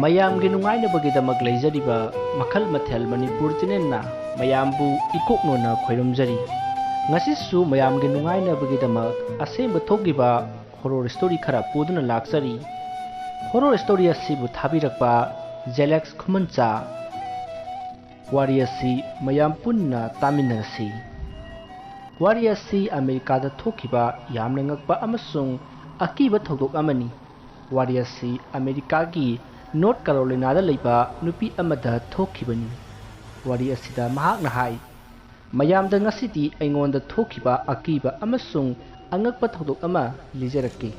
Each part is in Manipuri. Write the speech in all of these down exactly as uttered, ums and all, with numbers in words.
ꯃꯌꯥꯝꯒꯤ ꯅꯨꯡꯉꯥꯏꯅꯕꯒꯤꯗꯃꯛ ꯂꯩꯖꯔꯤꯕ ꯃꯈꯜ ꯃꯊꯦꯜ ꯃꯅꯤꯄꯨꯔ ꯆꯦꯅꯦꯜꯅ ꯃꯌꯥꯝꯕꯨ ꯏꯀꯣꯛꯅꯣꯅ ꯈꯣꯏꯔꯝꯖꯔꯤ꯫ ꯉꯁꯤꯁꯨ ꯃꯌꯥꯝꯒꯤ ꯅꯨꯡꯉꯥꯏꯅꯕꯒꯤꯗꯃꯛ ꯑꯁꯦꯡꯕ ꯊꯣꯛꯂꯤꯕ ꯍꯣꯔꯣꯔ ꯁ꯭ꯇꯣꯔꯤ ꯈꯔ ꯄꯨꯗꯨꯅ ꯂꯥꯛꯆꯔꯤ꯫ ꯍꯣꯔꯣꯔ ꯁ꯭ꯇꯣꯔꯤ ꯑꯁꯤꯕꯨ ꯊꯥꯕꯤꯔꯛꯄ ꯖꯦꯂꯦꯛꯁ ꯈꯨꯃꯟꯆꯥ꯫ ꯋꯥꯔꯤ ꯑꯁꯤ ꯃꯌꯥꯝ ꯄꯨꯟꯅ ꯇꯥꯃꯤꯟꯅꯔꯁꯤ꯫ ꯋꯥꯔꯤ ꯑꯁꯤ ꯑꯃꯦꯔꯤꯀꯥꯗ ꯊꯣꯛꯈꯤꯕ ꯌꯥꯝꯅ ꯉꯛꯄ ꯑꯃꯁꯨꯡ ꯑꯀꯤꯕ ꯊꯧꯗꯣꯛ ꯑꯃꯅꯤ꯫ ꯋꯥꯔꯤ ꯑꯁꯤ ꯑꯃꯦꯔꯤꯀꯥꯒꯤ ꯅꯣꯔꯠ ꯀꯥꯔꯣꯂꯤꯅꯥꯗ ꯂꯩꯕ ꯅꯨꯄꯤ ꯑꯃꯗ ꯊꯣꯛꯈꯤꯕꯅꯤ꯫ ꯋꯥꯔꯤ ꯑꯁꯤꯗ ꯃꯍꯥꯛꯅ ꯍꯥꯏ, "ꯃꯌꯥꯝꯗ ꯉꯁꯤꯗꯤ ꯑꯩꯉꯣꯟꯗ ꯊꯣꯛꯈꯤꯕ ꯑꯀꯤꯕ ꯑꯃꯁꯨꯡ ꯑꯉꯛꯄ ꯊꯧꯗꯣꯛ ꯑꯃ ꯂꯤꯖꯔꯛꯀꯦ꯫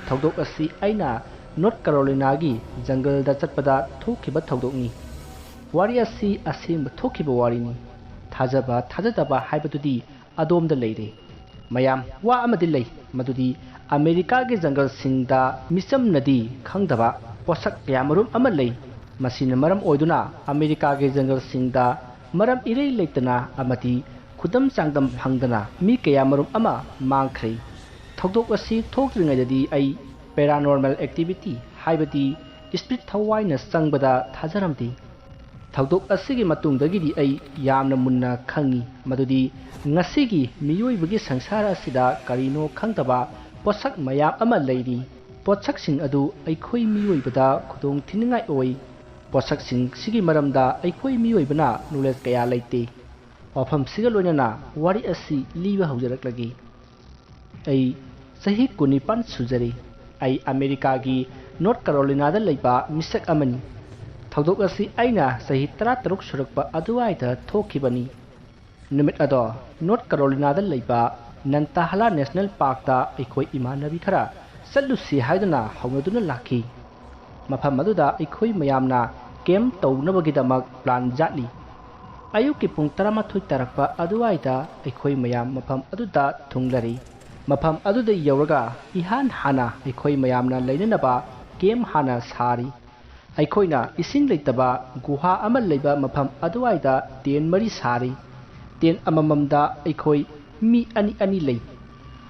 ꯊꯧꯗꯣꯛ ꯑꯁꯤ ꯑꯩꯅ ꯅꯣꯔꯠ ꯀꯥꯔꯣꯂꯤꯅꯥꯒꯤ ꯖꯪꯒꯜꯗ ꯆꯠꯄꯗ ꯊꯣꯛꯈꯤꯕ ꯊꯧꯗꯣꯛꯅꯤ꯫ ꯋꯥꯔꯤ ꯑꯁꯤ ꯑꯁꯦꯡꯕ ꯊꯣꯛꯈꯤꯕ ꯋꯥꯔꯤꯅꯤ꯫ ꯊꯥꯖꯕ ꯊꯥꯖꯗꯕ ꯍꯥꯏꯕꯗꯨꯗꯤ ꯑꯗꯣꯝꯗ ꯂꯩꯔꯦ꯫ ꯃꯌꯥꯝ, ꯋꯥ ꯑꯃꯗꯤ ꯂꯩ, ꯃꯗꯨꯗꯤ ꯑꯃꯦꯔꯤꯀꯥꯒꯤ ꯖꯪꯒꯜꯁꯤꯡꯗ ꯃꯤꯆꯝꯅꯗꯤ ꯈꯪꯗꯕ ꯄꯣꯠꯁꯛ ꯀꯌꯥꯃꯔꯨꯝ ꯑꯃ ꯂꯩ꯫ ꯃꯁꯤꯅ ꯃꯔꯝ ꯑꯣꯏꯗꯨꯅ ꯑꯃꯦꯔꯤꯀꯥꯒꯤ ꯖꯪꯒꯜꯁꯤꯡꯗ ꯃꯔꯝ ꯏꯔꯩ ꯂꯩꯇꯅ ꯑꯃꯗꯤ ꯈꯨꯗꯝ ꯆꯥꯡꯗꯝ ꯐꯪꯗꯅ ꯃꯤ ꯀꯌꯥꯃꯔꯨꯝ ꯑꯃ ꯃꯥꯡꯈ꯭ꯔꯦ꯫ ꯊꯧꯗꯣꯛ ꯑꯁꯤ ꯊꯣꯛꯇ꯭ꯔꯤꯉꯩꯗꯗꯤ ꯑꯩ ꯄꯦꯔꯥꯅꯣꯔꯃꯦꯜ ꯑꯦꯛꯇꯤꯚꯤꯇꯤ, ꯍꯥꯏꯕꯗꯤ ꯏꯁꯄꯤꯔꯤꯠ ꯊꯋꯥꯏꯅ ꯆꯪꯕꯗ ꯊꯥꯖꯔꯝꯗꯦ꯫ ꯊꯧꯗꯣꯛ ꯑꯁꯤꯒꯤ ꯃꯇꯨꯡꯗꯒꯤꯗꯤ ꯑꯩ ꯌꯥꯝꯅ ꯃꯨꯟꯅ ꯈꯪꯉꯤ ꯃꯗꯨꯗꯤ ꯉꯁꯤꯒꯤ ꯃꯤꯑꯣꯏꯕꯒꯤ ꯁꯪꯁꯥꯔ ꯑꯁꯤꯗ ꯀꯔꯤꯅꯣ ꯈꯪꯗꯕ ꯄꯣꯠꯁꯛ ꯃꯌꯥꯝ ꯑꯃ ꯂꯩꯔꯤ꯫ ꯄꯣꯠꯁꯛꯁꯤꯡ ꯑꯗꯨ ꯑꯩꯈꯣꯏ ꯃꯤꯑꯣꯏꯕꯗ ꯈꯨꯗꯣꯡ ꯊꯤꯅꯤꯡꯉꯥꯏ ꯑꯣꯏ꯫ ꯄꯣꯠꯁꯛꯁꯤꯡꯁꯤꯒꯤ ꯃꯔꯝꯗ ꯑꯩꯈꯣꯏ ꯃꯤꯑꯣꯏꯕꯅ ꯅꯣꯂꯦꯖ ꯀꯌꯥ ꯂꯩꯇꯦ꯫ ꯋꯥꯐꯝꯁꯤꯒ ꯂꯣꯏꯅꯅ ꯋꯥꯔꯤ ꯑꯁꯤ ꯂꯤꯕ ꯍꯧꯖꯔꯛꯂꯒꯦ꯫ ꯑꯩ ꯆꯍꯤ ꯀꯨꯟꯅꯤꯄꯥꯟ ꯁꯨꯖꯔꯦ꯫ ꯑꯩ ꯑꯃꯦꯔꯤꯀꯥꯒꯤ ꯅꯣꯔꯠ ꯀꯥꯔꯣꯂꯤꯅꯥꯗ ꯂꯩꯕ ꯃꯤꯁꯛ ꯑꯃꯅꯤ꯫ ꯊꯧꯗꯣꯛ ꯑꯁꯤ ꯑꯩꯅ ꯆꯍꯤ ꯇꯔꯥꯇꯔꯨꯛ ꯁꯨꯔꯛꯄ ꯑꯗꯨꯋꯥꯏꯗ ꯊꯣꯛꯈꯤꯕꯅꯤ꯫ ꯅꯨꯃꯤꯠ ꯑꯗꯣ ꯅꯣꯔꯠ ꯀꯥꯔꯣꯂꯤꯅꯥꯗ ꯂꯩꯕ ꯅꯟꯇꯥꯍꯂꯥ ꯅꯦꯁꯅꯦꯜ ꯄꯥꯔꯛꯇ ꯑꯩꯈꯣꯏ ꯏꯃꯥꯟꯅꯕꯤ ꯈꯔ ꯆꯠꯂꯨꯁꯤ ꯍꯥꯏꯗꯨꯅ ꯍꯧꯅꯗꯨꯅ ꯂꯥꯛꯈꯤ꯫ ꯃꯐꯝ ꯑꯗꯨꯗ ꯑꯩꯈꯣꯏ ꯃꯌꯥꯝꯅ ꯀꯦꯝꯞ ꯇꯧꯅꯕꯒꯤꯗꯃꯛ ꯄ꯭ꯂꯥꯟ ꯌꯥꯠꯂꯤ꯫ ꯑꯌꯨꯛꯀꯤ ꯄꯨꯡ ꯇꯔꯥꯃꯥꯊꯣꯏ ꯇꯥꯔꯛꯄ ꯑꯗꯨꯋꯥꯏꯗ ꯑꯩꯈꯣꯏ ꯃꯌꯥꯝ ꯃꯐꯝ ꯑꯗꯨꯗ ꯊꯨꯡꯂꯔꯤ꯫ ꯃꯐꯝ ꯑꯗꯨꯗ ꯌꯧꯔꯒ ꯏꯍꯥꯟ ꯍꯥꯟꯅ ꯑꯩꯈꯣꯏ ꯃꯌꯥꯝꯅ ꯂꯩꯅꯅꯕ ꯀꯦꯝꯞ ꯍꯥꯟꯅ ꯁꯥꯔꯤ꯫ ꯑꯩꯈꯣꯏꯅ ꯏꯁꯤꯡ ꯂꯩꯇꯕ ꯒꯨꯍꯥ ꯑꯃ ꯂꯩꯕ ꯃꯐꯝ ꯑꯗꯨꯋꯥꯏꯗ ꯇꯦꯟ ꯃꯔꯤ ꯁꯥꯔꯤ꯫ ꯇꯦꯟ ꯑꯃꯃꯝꯗ ꯑꯩꯈꯣꯏ ꯃꯤ ꯑꯅꯤ ꯑꯅꯤ ꯂꯩ꯫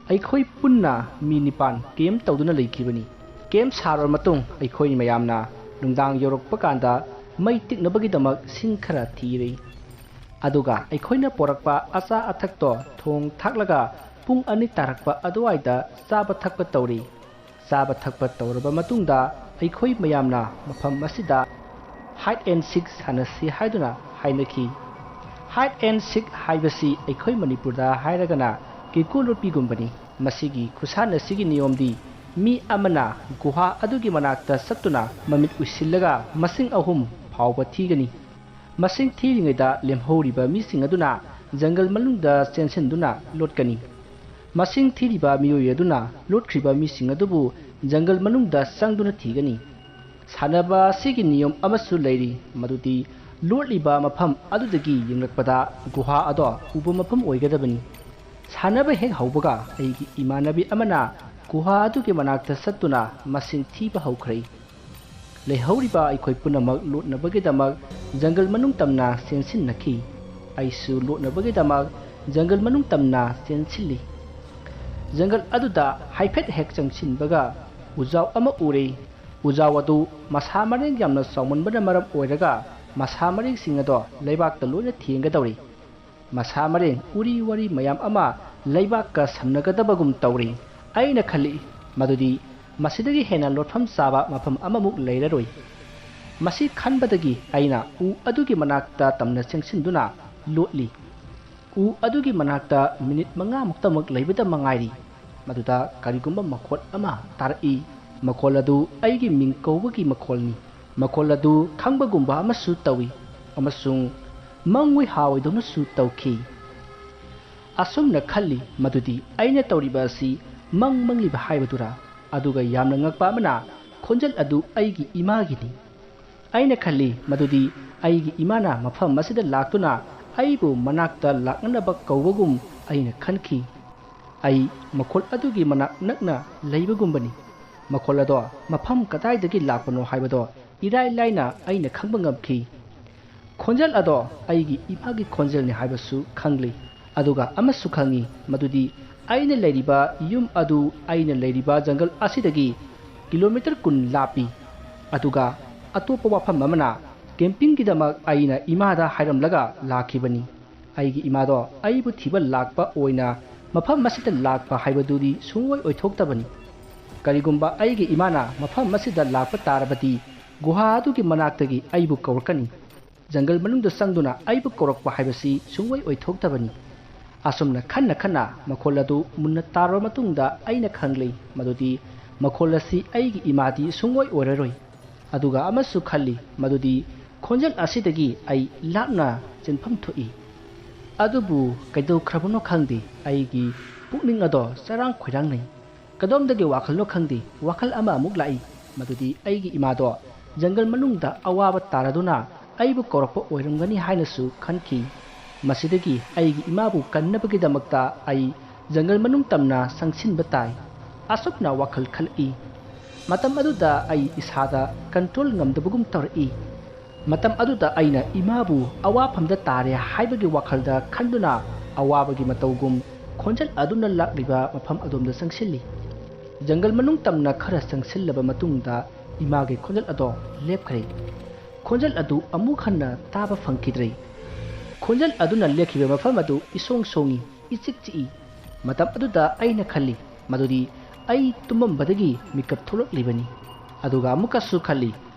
ꯑꯩꯈꯣꯏ ꯄꯨꯟꯅ ꯃꯤ ꯅꯤꯄꯥꯟ ꯀꯦꯝꯞ ꯇꯧꯗꯨꯅ ꯂꯩꯈꯤꯕꯅꯤ꯫ ꯀꯦꯝꯞ ꯁꯥꯔꯕ ꯃꯇꯨꯡ ꯑꯩꯈꯣꯏ ꯃꯌꯥꯝꯅ ꯅꯨꯡꯗꯥꯡ ꯌꯧꯔꯛꯄ ꯀꯥꯟꯗ ꯃꯩ ꯇꯤꯛꯅꯕꯒꯤꯗꯃꯛ ꯁꯤꯡ ꯈꯔ ꯊꯤꯔꯦ꯫ ꯑꯗꯨꯒ ꯑꯩꯈꯣꯏꯅ ꯄꯣꯔꯛꯄ ꯑꯆꯥ ꯑꯊꯛꯇꯣ ꯊꯣꯡ ꯊꯥꯛꯂꯒ ꯄꯨꯡ ꯑꯅꯤ ꯇꯥꯔꯛꯄ ꯑꯗꯨꯋꯥꯏꯗ ꯆꯥꯕ ꯊꯛꯄ ꯇꯧꯔꯤ꯫ ꯆꯥꯕ ꯊꯛꯄ ꯇꯧꯔꯕ ꯃꯇꯨꯡꯗ ꯑꯩꯈꯣꯏ ꯃꯌꯥꯝꯅ ꯃꯐꯝ ꯑꯁꯤꯗ hide and seek ꯁꯥꯟꯅꯁꯤ ꯍꯥꯏꯗꯨꯅ ꯍꯥꯏꯅꯈꯤ꯫ Hide and seek ꯍꯥꯏꯕꯁꯤ ꯑꯩꯈꯣꯏ ꯃꯅꯤꯄꯨꯔꯗ ꯍꯥꯏꯔꯒꯅ ꯀꯦꯀꯨ ꯂꯣꯠꯄꯤꯒꯨꯝꯕꯅꯤ꯫ ꯃꯁꯤꯒꯤ ꯈꯨꯁꯥꯟꯅꯁꯤꯒꯤ ꯅꯤꯌꯣꯝꯗꯤ ꯃꯤ ꯑꯃꯅ ꯒꯨꯍꯥ ꯑꯗꯨꯒꯤ ꯃꯅꯥꯛꯇ ꯆꯠꯇꯨꯅ ꯃꯃꯤꯠ ꯎꯏꯁꯤꯜꯂꯒ ꯃꯁꯤꯡ ꯑꯍꯨꯝ ꯐꯥꯎꯕ ꯊꯤꯒꯅꯤ꯫ ꯃꯁꯤꯡ ꯊꯤꯔꯤꯉꯩꯗ ꯂꯦꯝꯍꯧꯔꯤꯕ ꯃꯤꯁꯤꯡ ꯑꯗꯨꯅ ꯖꯪꯒꯜ ꯃꯅꯨꯡꯗ ꯆꯦꯟꯁꯤꯟꯗꯨꯅ ꯂꯣꯠꯀꯅꯤ꯫ ꯃꯁꯤꯡ ꯊꯤꯔꯤꯕ ꯃꯤꯑꯣꯏ ꯑꯗꯨꯅ ꯂꯣꯠꯈ꯭ꯔꯤꯕ ꯃꯤꯁꯤꯡ ꯑꯗꯨꯕꯨ ꯖꯪꯒꯜ ꯃꯅꯨꯡꯗ ꯆꯪꯗꯨꯅ ꯊꯤꯒꯅꯤ꯫ ꯁꯥꯟꯅꯕ ꯑꯁꯤꯒꯤ ꯅꯤꯌꯣꯝ ꯑꯃꯁꯨ ꯂꯩꯔꯤ, ꯃꯗꯨꯗꯤ ꯂꯣꯠꯂꯤꯕ ꯃꯐꯝ ꯑꯗꯨꯗꯒꯤ ꯌꯦꯡꯂꯛꯄꯗ ꯒꯨꯍꯥ ꯑꯗꯣ ꯎꯕ ꯃꯐꯝ ꯑꯣꯏꯒꯗꯕꯅꯤ꯫ ꯁꯥꯟꯅꯕ ꯍꯦꯛ ꯍꯧꯕꯒ ꯑꯩꯒꯤ ꯏꯃꯥꯟꯅꯕꯤ ꯑꯃꯅ ꯒꯨꯍꯥ ꯑꯗꯨꯒꯤ ꯃꯅꯥꯛꯇ ꯆꯠꯇꯨꯅ ꯃꯁꯤꯡ ꯊꯤꯕ ꯍꯧꯈ꯭ꯔꯦ꯫ ꯂꯩꯍꯧꯔꯤꯕ ꯑꯩꯈꯣꯏ ꯄꯨꯝꯅꯃꯛ ꯂꯣꯠꯅꯕꯒꯤꯗꯃꯛ ꯖꯪꯒꯜ ꯃꯅꯨꯡ ꯇꯝꯅ ꯆꯦꯟꯁꯤꯟꯅꯈꯤ꯫ ꯑꯩꯁꯨ ꯂꯣꯠꯅꯕꯒꯤꯗꯃꯛ ꯖꯪꯒꯜ ꯃꯅꯨꯡ ꯇꯝꯅ ꯆꯦꯟꯁꯤꯜꯂꯤ꯫ ꯖꯪꯒꯜ ꯑꯗꯨꯗ ꯍꯥꯏꯐꯦꯠ ꯍꯦꯛ ꯆꯪꯁꯤꯟꯕꯒ ꯎꯖꯥꯎ ꯑꯃ ꯎꯔꯦ꯫ ꯎꯖꯥꯎ ꯑꯗꯨ ꯃꯁꯥ ꯃꯔꯦꯡ ꯌꯥꯝꯅ ꯆꯥꯎꯃꯟꯕꯅ ꯃꯔꯝ ꯑꯣꯏꯔꯒ ꯃꯁꯥ ꯃꯔꯦꯡꯁꯤꯡ ꯑꯗꯣ ꯂꯩꯕꯥꯛꯇ ꯂꯣꯏꯅ ꯊꯦꯡꯒꯗꯧꯔꯤ꯫ ꯃꯁꯥ ꯃꯔꯦꯡ ꯎꯔꯤ ꯋꯥꯔꯤ ꯃꯌꯥꯝ ꯑꯃ ꯂꯩꯕꯥꯛꯀ ꯁꯝꯅꯒꯗꯕꯒꯨꯝ ꯇꯧꯔꯤ꯫ ꯑꯩꯅ ꯈꯜꯂꯤ, ꯃꯗꯨꯗꯤ ꯃꯁꯤꯗꯒꯤ ꯍꯦꯟꯅ ꯂꯣꯠꯐꯝ ꯆꯥꯕ ꯃꯐꯝ ꯑꯃꯃꯨꯛ ꯂꯩꯔꯔꯣꯏ꯫ ꯃꯁꯤ ꯈꯟꯕꯗꯒꯤ ꯑꯩꯅ ꯎ ꯑꯗꯨꯒꯤ ꯃꯅꯥꯛꯇ ꯇꯝꯅ ꯆꯪꯁꯤꯟꯗꯨꯅ ꯂꯣꯠꯂꯤ꯫ ꯎ ꯑꯗꯨꯒꯤ ꯃꯅꯥꯛꯇ ꯃꯤꯅꯤꯠ ꯃꯉꯥꯃꯨꯛꯇꯃꯛ ꯂꯩꯕꯗ ꯃꯉꯥꯏꯔꯤ꯫ ꯃꯗꯨꯗ ꯀꯔꯤꯒꯨꯝꯕ ꯃꯈꯣꯜ ꯑꯃ ꯇꯥꯔꯛꯏ꯫ ꯃꯈꯣꯜ ꯑꯗꯨ ꯑꯩꯒꯤ ꯃꯤꯡ ꯀꯧꯕꯒꯤ ꯃꯈꯣꯜꯅꯤ꯫ ꯃꯈꯣꯜ ꯑꯗꯨ ꯈꯪꯕꯒꯨꯝꯕ ꯑꯃꯁꯨ ꯇꯧꯏ ꯑꯃꯁꯨꯡ ꯃꯪꯑꯣꯏ ꯍꯥꯑꯣꯏꯗꯧꯅꯁꯨ ꯇꯧꯈꯤ꯫ ꯑꯁꯨꯝꯅ ꯈꯜꯂꯤ ꯃꯗꯨꯗꯤ ꯑꯩꯅ ꯇꯧꯔꯤꯕ ꯑꯁꯤ ꯃꯪ ꯃꯪꯂꯤꯕ ꯍꯥꯏꯕꯗꯨꯔꯥ? ꯑꯗꯨꯒ ꯌꯥꯝꯅ ꯉꯛꯄ ꯑꯃꯅ, ꯈꯣꯟꯖꯦꯜ ꯑꯗꯨ ꯑꯩꯒꯤ ꯏꯃꯥꯒꯤꯅꯤ꯫ ꯑꯩꯅ ꯈꯜꯂꯤ ꯃꯗꯨꯗꯤ ꯑꯩꯒꯤ ꯏꯃꯥꯅ ꯃꯐꯝ ꯑꯁꯤꯗ ꯂꯥꯛꯇꯨꯅ ꯑꯩꯕꯨ ꯃꯅꯥꯛꯇ ꯂꯥꯛꯅꯅꯕ ꯀꯧꯕꯒꯨꯝ ꯑꯩꯅ ꯈꯟꯈꯤ꯫ ꯑꯩ ꯃꯈꯣꯜ ꯑꯗꯨꯒꯤ ꯃꯅꯥꯛ ꯅꯛꯅ ꯂꯩꯕꯒꯨꯝꯕꯅꯤ꯫ ꯃꯈꯣꯜ ꯑꯗꯣ ꯃꯐꯝ ꯀꯗꯥꯏꯗꯒꯤ ꯂꯥꯛꯄꯅꯣ ꯍꯥꯏꯕꯗꯣ ꯏꯔꯥꯏ ꯂꯥꯏꯅ ꯑꯩꯅ ꯈꯪꯕ ꯉꯝꯈꯤ꯫ ꯈꯣꯟꯖꯦꯜ ꯑꯗꯣ ꯑꯩꯒꯤ ꯏꯃꯥꯒꯤ ꯈꯣꯟꯖꯦꯜꯅꯤ ꯍꯥꯏꯕꯁꯨ ꯈꯪꯂꯤ꯫ ꯑꯗꯨꯒ ꯑꯃꯁꯨ ꯈꯪꯏ ꯃꯗꯨꯗꯤ ꯑꯩꯅ ꯂꯩꯔꯤꯕ ꯌꯨꯝ ꯑꯗꯨ ꯑꯩꯅ ꯂꯩꯔꯤꯕ ꯖꯪꯒꯜ ꯑꯁꯤꯗꯒꯤ ꯀꯤꯂꯣꯃꯤꯇꯔ ꯀꯨꯟ ꯂꯥꯞꯄꯤ꯫ ꯑꯗꯨꯒ ꯑꯇꯣꯞꯄ ꯋꯥꯐꯝ ꯑꯃꯅ, ꯀꯦꯝꯄꯤꯡꯒꯤꯗꯃꯛ ꯑꯩꯅ ꯏꯃꯥꯗ ꯍꯥꯏꯔꯝꯂꯒ ꯂꯥꯛꯈꯤꯕꯅꯤ꯫ ꯑꯩꯒꯤ ꯏꯃꯥꯗꯣ ꯑꯩꯕꯨ ꯊꯤꯕ ꯂꯥꯛꯄ ꯑꯣꯏꯅ ꯃꯐꯝ ꯑꯁꯤꯗ ꯂꯥꯛꯄ ꯍꯥꯏꯕꯗꯨꯗꯤ ꯁꯨꯡꯑꯣꯏ ꯑꯣꯏꯊꯣꯛꯇꯕꯅꯤ꯫ ꯀꯔꯤꯒꯨꯝꯕ ꯑꯩꯒꯤ ꯏꯃꯥꯅ ꯃꯐꯝ ꯑꯁꯤꯗ ꯂꯥꯛꯄ ꯇꯥꯔꯕꯗꯤ, ꯒꯨꯍꯥ ꯑꯗꯨꯒꯤ ꯃꯅꯥꯛꯇꯒꯤ ꯑꯩꯕꯨ ꯀꯧꯔꯛꯀꯅꯤ꯫ ꯖꯪꯒꯜ ꯃꯅꯨꯡꯗ ꯆꯪꯗꯨꯅ ꯑꯩꯕꯨ ꯀꯧꯔꯛꯄ ꯍꯥꯏꯕꯁꯤ ꯁꯨꯡꯑꯣꯏ ꯑꯣꯏꯊꯣꯛꯇꯕꯅꯤ꯫ ꯑꯁꯨꯝꯅ ꯈꯟꯅ ꯈꯟꯅ ꯃꯈꯣꯜ ꯑꯗꯨ ꯃꯨꯟꯅ ꯇꯥꯔꯕ ꯃꯇꯨꯡꯗ ꯑꯩꯅ ꯈꯪꯂꯦ ꯃꯗꯨꯗꯤ ꯃꯈꯣꯜ ꯑꯁꯤ ꯑꯩꯒꯤ ꯏꯃꯥꯗꯤ ꯁꯨꯡꯑꯣꯏ ꯑꯣꯏꯔꯔꯣꯏ꯫ ꯑꯗꯨꯒ ꯑꯃꯁꯨ ꯈꯜꯂꯤ ꯃꯗꯨꯗꯤ ꯈꯣꯟꯖꯦꯜ ꯑꯁꯤꯗꯒꯤ ꯑꯩ ꯂꯥꯞꯅ ꯆꯦꯟꯐꯝ ꯊꯣꯛꯏ꯫ ꯑꯗꯨꯕꯨ ꯀꯩꯗꯧꯈ꯭ꯔꯕꯅꯣ ꯈꯪꯗꯦ, ꯑꯩꯒꯤ ꯄꯨꯛꯅꯤꯡ ꯑꯗꯣ ꯆꯔꯥꯡ ꯈꯣꯏꯔꯥꯡꯅꯩ꯫ ꯀꯗꯣꯝꯗꯒꯤ ꯋꯥꯈꯜꯅꯣ ꯈꯪꯗꯦ, ꯋꯥꯈꯜ ꯑꯃ ꯑꯃꯨꯛ ꯂꯥꯛꯏ꯫ ꯃꯗꯨꯗꯤ ꯑꯩꯒꯤ ꯏꯃꯥꯗꯣ ꯖꯪꯒꯜ ꯃꯅꯨꯡꯗ ꯑꯋꯥꯕ ꯇꯥꯔꯗꯨꯅ ꯑꯩꯕꯨ ꯀꯧꯔꯛꯄ ꯑꯣꯏꯔꯝꯒꯅꯤ ꯍꯥꯏꯅꯁꯨ ꯈꯟꯈꯤ꯫ ꯃꯁꯤꯗꯒꯤ ꯑꯩꯒꯤ ꯏꯃꯥꯕꯨ ꯀꯟꯅꯕꯒꯤꯗꯃꯛꯇ ꯑꯩ ꯖꯪꯒꯜ ꯃꯅꯨꯡ ꯇꯝꯅ ꯆꯪꯁꯤꯟꯕ ꯇꯥꯏ꯫ ꯑꯁꯨꯝꯅ ꯋꯥꯈꯜ ꯈꯜꯂꯛꯏ꯫ ꯃꯇꯝ ꯑꯗꯨꯗ ꯑꯩ ꯏꯁꯥꯗ ꯀꯟꯇ꯭ꯔꯣꯜ ꯉꯝꯗꯕꯒꯨꯝ ꯇꯧꯔꯛꯏ꯫ ꯃꯇꯝ ꯑꯗꯨꯗ ꯑꯩꯅ ꯏꯃꯥꯕꯨ ꯑꯋꯥꯐꯝꯗ ꯇꯥꯔꯦ ꯍꯥꯏꯕꯒꯤ ꯋꯥꯈꯜꯗ ꯈꯟꯗꯨꯅ ꯑꯋꯥꯕꯒꯤ ꯃꯇꯧꯒꯨꯝ ꯈꯣꯟꯖꯦꯜ ꯑꯗꯨꯅ ꯂꯥꯛꯂꯤꯕ ꯃꯐꯝ ꯑꯗꯣꯝꯗ ꯆꯪꯁꯤꯜꯂꯤ꯫ ꯖꯪꯒꯜ ꯃꯅꯨꯡ ꯇꯝꯅ ꯈꯔ ꯆꯪꯁꯤꯜꯂꯕ ꯃꯇꯨꯡꯗ ꯏꯃꯥꯒꯤ ꯈꯣꯟꯖꯦꯜ ꯑꯗꯣ ꯂꯦꯞꯈ꯭ꯔꯦ꯫ ꯈꯣꯟꯖꯦꯜ ꯑꯗꯨ ꯑꯃꯨꯛ ꯍꯟꯅ ꯇꯥꯕ ꯐꯪꯈꯤꯗ꯭ꯔꯦ꯫ ꯈꯣꯟꯖꯦꯜ ꯑꯗꯨꯅ ꯂꯦꯞꯈꯤꯕ ꯃꯐꯝ ꯑꯗꯨ ꯏꯁꯣꯡ ꯁꯣꯡꯏ, ꯏꯆꯤꯛ ꯆꯤꯛꯏ꯫ ꯃꯇꯝ ꯑꯗꯨꯗ ꯑꯩꯅ ꯈꯜꯂꯤ ꯃꯗꯨꯗꯤ ꯑꯩ ꯇꯨꯝꯃꯝꯕꯗꯒꯤ ꯃꯤꯀꯞ ꯊꯣꯛꯂꯛꯂꯤꯕꯅꯤ꯫ ꯑꯗꯨꯒ ꯑꯃꯨꯛꯀꯁꯨ ꯈꯜꯂꯤ,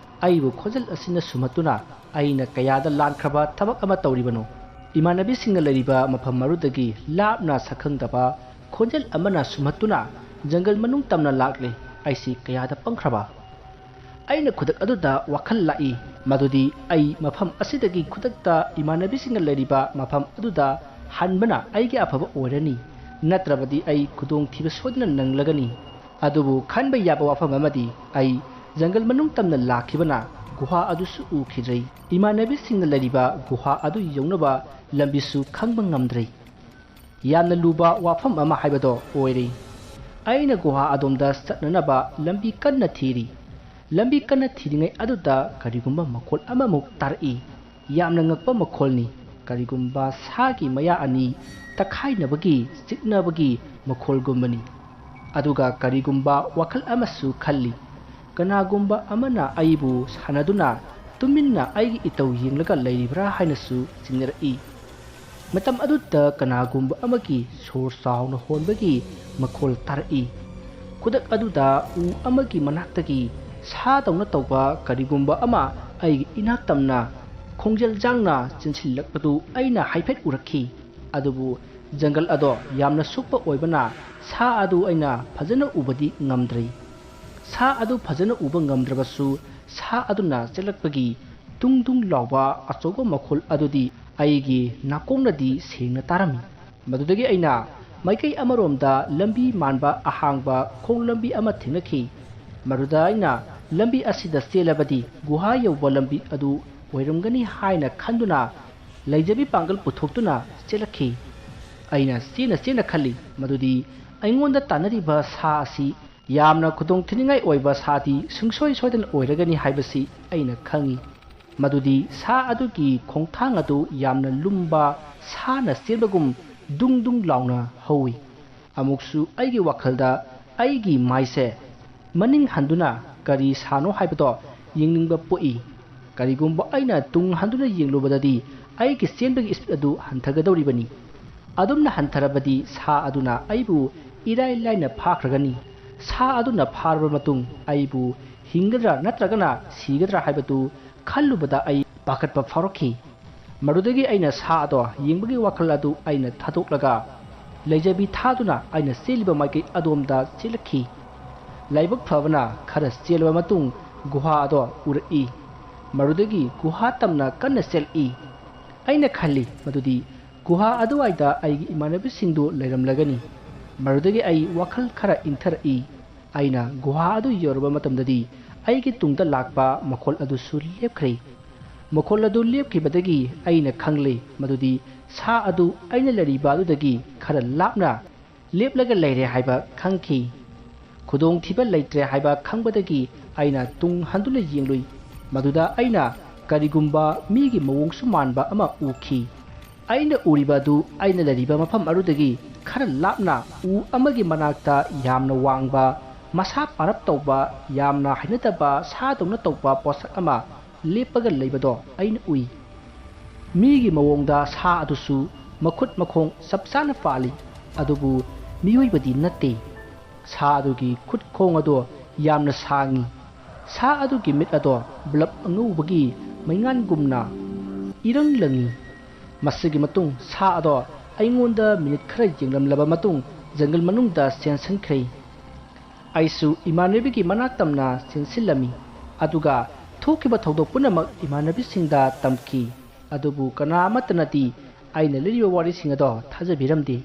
ꯑꯩꯕꯨ ꯈꯣꯟꯖꯦꯜ ꯑꯁꯤꯅ ꯁꯨꯝꯍꯠꯇꯨꯅ ꯑꯩꯅ ꯀꯌꯥꯗ ꯂꯥꯟꯈ꯭ꯔꯕ ꯊꯕꯛ ꯑꯃ ꯇꯧꯔꯤꯕꯅꯣ? ꯏꯃꯥꯟꯅꯕꯤꯁꯤꯡꯅ ꯂꯩꯔꯤꯕ ꯃꯐꯝ ꯑꯗꯨꯗꯒꯤ ꯂꯥꯞꯅ ꯁꯛꯈꯪꯗꯕ ꯈꯣꯟꯖꯦꯜ ꯑꯃꯅ ꯁꯨꯝꯍꯠꯇꯨꯅ ꯖꯪꯒꯜ ꯃꯅꯨꯡ ꯇꯝꯅ ꯂꯥꯛꯂꯦ꯫ ꯑꯩꯁꯤ ꯀꯌꯥꯗ ꯄꯪꯈ꯭ꯔꯕ? ꯑꯩꯅ ꯈꯨꯗꯛ ꯑꯗꯨꯗ ꯋꯥꯈꯜ ꯂꯥꯛꯏ ꯃꯗꯨꯗꯤ ꯑꯩ ꯃꯐꯝ ꯑꯁꯤꯗꯒꯤ ꯈꯨꯗꯛꯇ ꯏꯃꯥꯟꯅꯕꯤꯁꯤꯡꯅ ꯂꯩꯔꯤꯕ ꯃꯐꯝ ꯑꯗꯨꯗ ꯍꯟꯕꯅ ꯑꯩꯒꯤ ꯑꯐꯕ ꯑꯣꯏꯔꯅꯤ, ꯅꯠꯇ꯭ꯔꯕꯗꯤ ꯑꯩ ꯈꯨꯗꯣꯡꯊꯤꯕ ꯁꯣꯏꯗꯅ ꯅꯪꯂꯒꯅꯤ꯫ ꯑꯗꯨꯕꯨ ꯈꯟꯕ ꯌꯥꯕ ꯋꯥꯐꯝ ꯑꯃꯗꯤ ꯑꯩ ꯖꯪꯒꯜ ꯃꯅꯨꯡ ꯇꯝꯅ ꯂꯥꯛꯈꯤꯕꯅ ꯒꯨꯍꯥ ꯑꯗꯨꯁꯨ ꯎꯈꯤꯗ꯭ꯔꯦ꯫ ꯏꯃꯥꯟꯅꯕꯤꯁꯤꯡꯅ ꯂꯩꯔꯤꯕ ꯒꯨꯍꯥ ꯑꯗꯨ ꯌꯧꯅꯕ ꯂꯝꯕꯤꯁꯨ ꯈꯪꯕ ꯉꯝꯗ꯭ꯔꯦ꯫ ꯌꯥꯝꯅ ꯂꯨꯕ ꯋꯥꯐꯝ ꯑꯃ ꯍꯥꯏꯕꯗꯣ ꯑꯣꯏꯔꯦ꯫ ꯑꯩꯅ ꯒꯨꯍꯥ ꯑꯗꯣꯝꯗ ꯆꯠꯅꯅꯕ ꯂꯝꯕꯤ ꯀꯟꯅ ꯊꯤꯔꯤ꯫ ꯂꯝꯕꯤ ꯀꯟꯅ ꯊꯤꯔꯤꯉꯩ ꯑꯗꯨꯗ ꯀꯔꯤꯒꯨꯝꯕ ꯃꯈꯣꯜ ꯑꯃꯃꯨꯛ ꯇꯥꯔꯛꯏ꯫ ꯌꯥꯝꯅ ꯉꯛꯄ ꯃꯈꯣꯜꯅꯤ꯫ ꯀꯔꯤꯒꯨꯝꯕ ꯁꯥꯒꯤ ꯃꯌꯥ ꯑꯅꯤ ꯇꯛꯈꯥꯏꯅꯕꯒꯤ, ꯆꯤꯛꯅꯕꯒꯤ ꯃꯈꯣꯜꯒꯨꯝꯕꯅꯤ꯫ ꯑꯗꯨꯒ ꯀꯔꯤꯒꯨꯝꯕ ꯋꯥꯈꯜ ꯑꯃꯁꯨ ꯈꯜꯂꯤ꯫ ꯀꯅꯥꯒꯨꯝꯕ ꯑꯃꯅ ꯑꯩꯕꯨ ꯁꯥꯟꯅꯗꯨꯅ ꯇꯨꯃꯤꯟꯅ ꯑꯩꯒꯤ ꯏꯇꯧ ꯌꯦꯡꯂꯒ ꯂꯩꯔꯤꯕ꯭ꯔꯥ ꯍꯥꯏꯅꯁꯨ ꯆꯤꯡꯅꯔꯛꯏ꯫ ꯃꯇꯝ ꯑꯗꯨꯗ ꯀꯅꯥꯒꯨꯝꯕ ꯑꯃꯒꯤ ꯁꯣꯔ ꯆꯥꯎꯅ ꯍꯣꯟꯕꯒꯤ ꯃꯈꯣꯜ ꯇꯥꯔꯛꯏ꯫ ꯈꯨꯗꯛ ꯑꯗꯨꯗ ꯎ ꯑꯃꯒꯤ ꯃꯅꯥꯛꯇꯒꯤ ꯁꯥꯗꯧꯅ ꯇꯧꯕ ꯀꯔꯤꯒꯨꯝꯕ ꯑꯃ ꯑꯩꯒꯤ ꯏꯅꯥꯛ ꯇꯝꯅ ꯈꯣꯡꯖꯦꯜ ꯖꯥꯡꯅ ꯆꯦꯟꯁꯤꯜꯂꯛꯄꯗꯨ ꯑꯩꯅ ꯍꯥꯏꯐꯦꯠ ꯎꯔꯛꯈꯤ꯫ ꯑꯗꯨꯕꯨ ꯖꯪꯒꯜ ꯑꯗꯣ ꯌꯥꯝꯅ ꯁꯨꯛꯄ ꯑꯣꯏꯕꯅ ꯁꯥ ꯑꯗꯨ ꯑꯩꯅ ꯐꯖꯅ ꯎꯕꯗꯤ ꯉꯝꯗ꯭ꯔꯦ꯫ ꯁꯥ ꯑꯗꯨ ꯐꯖꯅ ꯎꯕ ꯉꯝꯗ꯭ꯔꯕꯁꯨ, ꯁꯥ ꯑꯗꯨꯅ ꯆꯦꯜꯂꯛꯄꯒꯤ ꯇꯨꯡ ꯇꯨꯡ ꯂꯥꯎꯕ ꯑꯆꯧꯕ ꯃꯈꯣꯜ ꯑꯗꯨꯗꯤ ꯑꯩꯒꯤ ꯅꯥꯀꯣꯡꯅꯗꯤ ꯁꯦꯡꯅ ꯇꯥꯔꯝꯃꯤ꯫ ꯃꯗꯨꯗꯒꯤ ꯑꯩꯅ ꯃꯥꯏꯀꯩ ꯑꯃꯔꯣꯝꯗ ꯂꯝꯕꯤ ꯃꯥꯟꯕ ꯑꯍꯥꯡꯕ ꯈꯣꯡ ꯂꯝꯕꯤ ꯑꯃ ꯊꯦꯡꯅꯈꯤ꯫ ꯃꯗꯨꯗ ꯑꯩꯅ ꯂꯝꯕꯤ ꯑꯁꯤꯗ ꯆꯦꯜꯂꯕꯗꯤ ꯒꯨꯍꯥ ꯌꯧꯕ ꯂꯝꯕꯤ ꯑꯗꯨ ꯑꯣꯏꯔꯝꯒꯅꯤ ꯍꯥꯏꯅ ꯈꯟꯗꯨꯅ ꯂꯩꯖꯕꯤ ꯄꯥꯡꯒꯜ ꯄꯨꯊꯣꯛꯇꯨꯅ ꯆꯦꯜꯂꯛꯈꯤ꯫ ꯑꯩꯅ ꯆꯦꯟꯅ ꯆꯦꯟꯅ ꯈꯜꯂꯤ ꯃꯗꯨꯗꯤ ꯑꯩꯉꯣꯟꯗ ꯇꯥꯟꯅꯔꯤꯕ ꯁꯥ ꯑꯁꯤ ꯌꯥꯝꯅ ꯈꯨꯗꯣꯡ ꯊꯤꯅꯤꯡꯉꯥꯏ ꯑꯣꯏꯕ ꯁꯥꯗꯤ ꯁꯨꯡꯁꯣꯏ ꯁꯣꯏꯗꯅ ꯑꯣꯏꯔꯒꯅꯤ ꯍꯥꯏꯕꯁꯤ ꯑꯩꯅ ꯈꯪꯏ꯫ ꯃꯗꯨꯗꯤ ꯁꯥ ꯑꯗꯨꯒꯤ ꯈꯣꯡꯊꯥꯡ ꯑꯗꯨ ꯌꯥꯝꯅ ꯂꯨꯝꯕ ꯁꯥꯅ ꯆꯦꯟꯕꯒꯨꯝ ꯗꯨꯡ ꯗꯨꯡ ꯂꯥꯎꯅ ꯍꯧꯏ꯫ ꯑꯃꯨꯛꯁꯨ ꯑꯩꯒꯤ ꯋꯥꯈꯜꯗ ꯑꯩꯒꯤ ꯃꯥꯏꯁꯦ ꯃꯅꯤꯡ ꯍꯟꯗꯨꯅ ꯀꯔꯤ ꯁꯥꯅꯣ ꯍꯥꯏꯕꯗꯣ ꯌꯦꯡꯅꯤꯡꯕ ꯄꯣꯛꯏ꯫ ꯀꯔꯤꯒꯨꯝꯕ ꯑꯩꯅ ꯇꯨꯡ ꯍꯟꯗꯨꯅ ꯌꯦꯡꯂꯨꯕꯗꯗꯤ ꯑꯩꯒꯤ ꯆꯦꯟꯕꯒꯤ ꯏꯁꯄꯤꯠ ꯑꯗꯨ ꯍꯟꯊꯒꯗꯧꯔꯤꯕꯅꯤ꯫ ꯑꯗꯨꯝꯅ ꯍꯟꯊꯔꯕꯗꯤ ꯁꯥ ꯑꯗꯨꯅ ꯑꯩꯕꯨ ꯏꯔꯥꯏ ꯂꯥꯏꯅ ꯐꯥꯈ꯭ꯔꯒꯅꯤ꯫ ꯁꯥ ꯑꯗꯨꯅ ꯐꯥꯔꯕ ꯃꯇꯨꯡ ꯑꯩꯕꯨ ꯍꯤꯡꯒꯗ꯭ꯔꯥ ꯅꯠꯇ꯭ꯔꯒꯅ ꯁꯤꯒꯗ꯭ꯔꯥ ꯍꯥꯏꯕꯗꯨ ꯈꯜꯂꯨꯕꯗ ꯑꯩ ꯄꯥꯈꯠꯄ ꯐꯥꯎꯔꯛꯈꯤ꯫ ꯃꯗꯨꯗꯒꯤ ꯑꯩꯅ ꯁꯥ ꯑꯗꯣ ꯌꯦꯡꯕꯒꯤ ꯋꯥꯈꯜ ꯑꯗꯨ ꯑꯩꯅ ꯊꯥꯗꯣꯛꯂꯒ ꯂꯩꯖꯕꯤ ꯊꯥꯗꯨꯅ ꯑꯩꯅ ꯆꯦꯜꯂꯤꯕ ꯃꯥꯏꯀꯩ ꯑꯗꯣꯝꯗ ꯆꯦꯜꯂꯛꯈꯤ꯫ ꯂꯥꯏꯕꯛ ꯐꯕꯅ ꯈꯔ ꯆꯦꯜꯂꯕ ꯃꯇꯨꯡ ꯒꯨꯍꯥ ꯑꯗꯣ ꯎꯔꯛꯏ꯫ ꯃꯗꯨꯗꯒꯤ ꯒꯨꯍꯥ ꯇꯝꯅ ꯀꯟꯅ ꯆꯦꯜꯂꯛꯏ꯫ ꯑꯩꯅ ꯈꯜꯂꯤ ꯃꯗꯨꯗꯤ ꯒꯨꯍꯥ ꯑꯗꯨꯋꯥꯏꯗ ꯑꯩꯒꯤ ꯏꯃꯥꯟꯅꯕꯁꯤꯡꯗꯨ ꯂꯩꯔꯝꯂꯒꯅꯤ꯫ ꯃꯗꯨꯗꯒꯤ ꯑꯩ ꯋꯥꯈꯜ ꯈꯔ ꯏꯪꯊꯔꯛꯏ꯫ ꯑꯩꯅ ꯒꯨꯍꯥ ꯑꯗꯨ ꯌꯧꯔꯕ ꯃꯇꯝꯗꯗꯤ ꯑꯩꯒꯤ ꯇꯨꯡꯗ ꯂꯥꯛꯄ ꯃꯈꯣꯜ ꯑꯗꯨꯁꯨ ꯂꯦꯞꯈ꯭ꯔꯦ꯫ ꯃꯈꯣꯜ ꯑꯗꯨ ꯂꯦꯞꯈꯤꯕꯗꯒꯤ ꯑꯩꯅ ꯈꯪꯂꯦ ꯃꯗꯨꯗꯤ ꯁꯥ ꯑꯗꯨ ꯑꯩꯅ ꯂꯩꯔꯤꯕ ꯑꯗꯨꯗꯒꯤ ꯈꯔ ꯂꯥꯞꯅ ꯂꯦꯞꯂꯒ ꯂꯩꯔꯦ ꯍꯥꯏꯕ ꯈꯪꯈꯤ꯫ ꯈꯨꯗꯣꯡꯊꯤꯕ ꯂꯩꯇ꯭ꯔꯦ ꯍꯥꯏꯕ ꯈꯪꯕꯗꯒꯤ ꯑꯩꯅ ꯇꯨꯡ ꯍꯟꯗꯨꯅ ꯌꯦꯡꯂꯨꯏ꯫ ꯃꯗꯨꯗ ꯑꯩꯅ ꯀꯔꯤꯒꯨꯝꯕ ꯃꯤꯒꯤ ꯃꯑꯣꯡꯁꯨ ꯃꯥꯟꯕ ꯑꯃ ꯎꯈꯤ꯫ ꯑꯩꯅ ꯎꯔꯤꯕ ꯑꯗꯨ ꯑꯩꯅ ꯂꯩꯔꯤꯕ ꯃꯐꯝ ꯑꯗꯨꯗꯒꯤ ꯈꯔ ꯂꯥꯞꯅ ꯎ ꯑꯃꯒꯤ ꯃꯅꯥꯛꯇ ꯌꯥꯝꯅ ꯋꯥꯡꯕ ꯃꯁꯥ ꯄꯥꯔꯞ ꯇꯧꯕ, ꯌꯥꯝꯅ ꯍꯩꯅꯗꯕ ꯁꯥꯗꯧꯅ ꯇꯧꯕ ꯄꯣꯠꯁꯛ ꯑꯃ ꯂꯦꯞꯄꯒ ꯂꯩꯕꯗꯣ ꯑꯩꯅ ꯎꯏ꯫ ꯃꯤꯒꯤ ꯃꯑꯣꯡꯗ ꯁꯥ ꯑꯗꯨꯁꯨ ꯃꯈꯨꯠ ꯃꯈꯣꯡ ꯆꯞ ꯆꯥꯅ ꯄꯥꯜꯂꯤ, ꯑꯗꯨꯕꯨ ꯃꯤꯑꯣꯏꯕꯗꯤ ꯅꯠꯇꯦ꯫ ꯁꯥ ꯑꯗꯨꯒꯤ ꯈꯨꯠ ꯈꯣꯡ ꯑꯗꯣ ꯌꯥꯝꯅ ꯁꯥꯡꯉꯤ꯫ ꯁꯥ ꯑꯗꯨꯒꯤ ꯃꯤꯠ ꯑꯗꯣ ꯕ꯭ꯂꯕ ꯑꯉꯧꯕꯒꯤ ꯃꯩꯉꯥꯟꯒꯨꯝꯅ ꯏꯔꯪ ꯂꯪꯏ꯫ ꯃꯁꯤꯒꯤ ꯃꯇꯨꯡ ꯁꯥ ꯑꯗꯣ ꯑꯩꯉꯣꯟꯗ ꯃꯤꯅꯤꯠ ꯈꯔ ꯌꯦꯡꯂꯝꯂꯕ ꯃꯇꯨꯡ ꯖꯪꯒꯜ ꯃꯅꯨꯡꯗ ꯆꯦꯟꯁꯤꯟꯈ꯭ꯔꯦ꯫ ꯑꯩꯁꯨ ꯏꯃꯥꯟꯅꯕꯤꯒꯤ ꯃꯅꯥꯛ ꯇꯝꯅ ꯆꯦꯟꯁꯤꯜꯂꯝꯃꯤ, ꯑꯗꯨꯒ ꯊꯣꯛꯈꯤꯕ ꯊꯧꯗꯣꯛ ꯄꯨꯝꯅꯃꯛ ꯏꯃꯥꯟꯅꯕꯤꯁꯤꯡꯗ ꯇꯝꯈꯤ꯫ ꯑꯗꯨꯕꯨ ꯀꯅꯥ ꯑꯃꯠꯇꯅꯗꯤ ꯑꯩꯅ ꯂꯤꯔꯤꯕ ꯋꯥꯔꯤꯁꯤꯡ ꯑꯗꯣ ꯊꯥꯖꯕꯤꯔꯝꯗꯦ꯫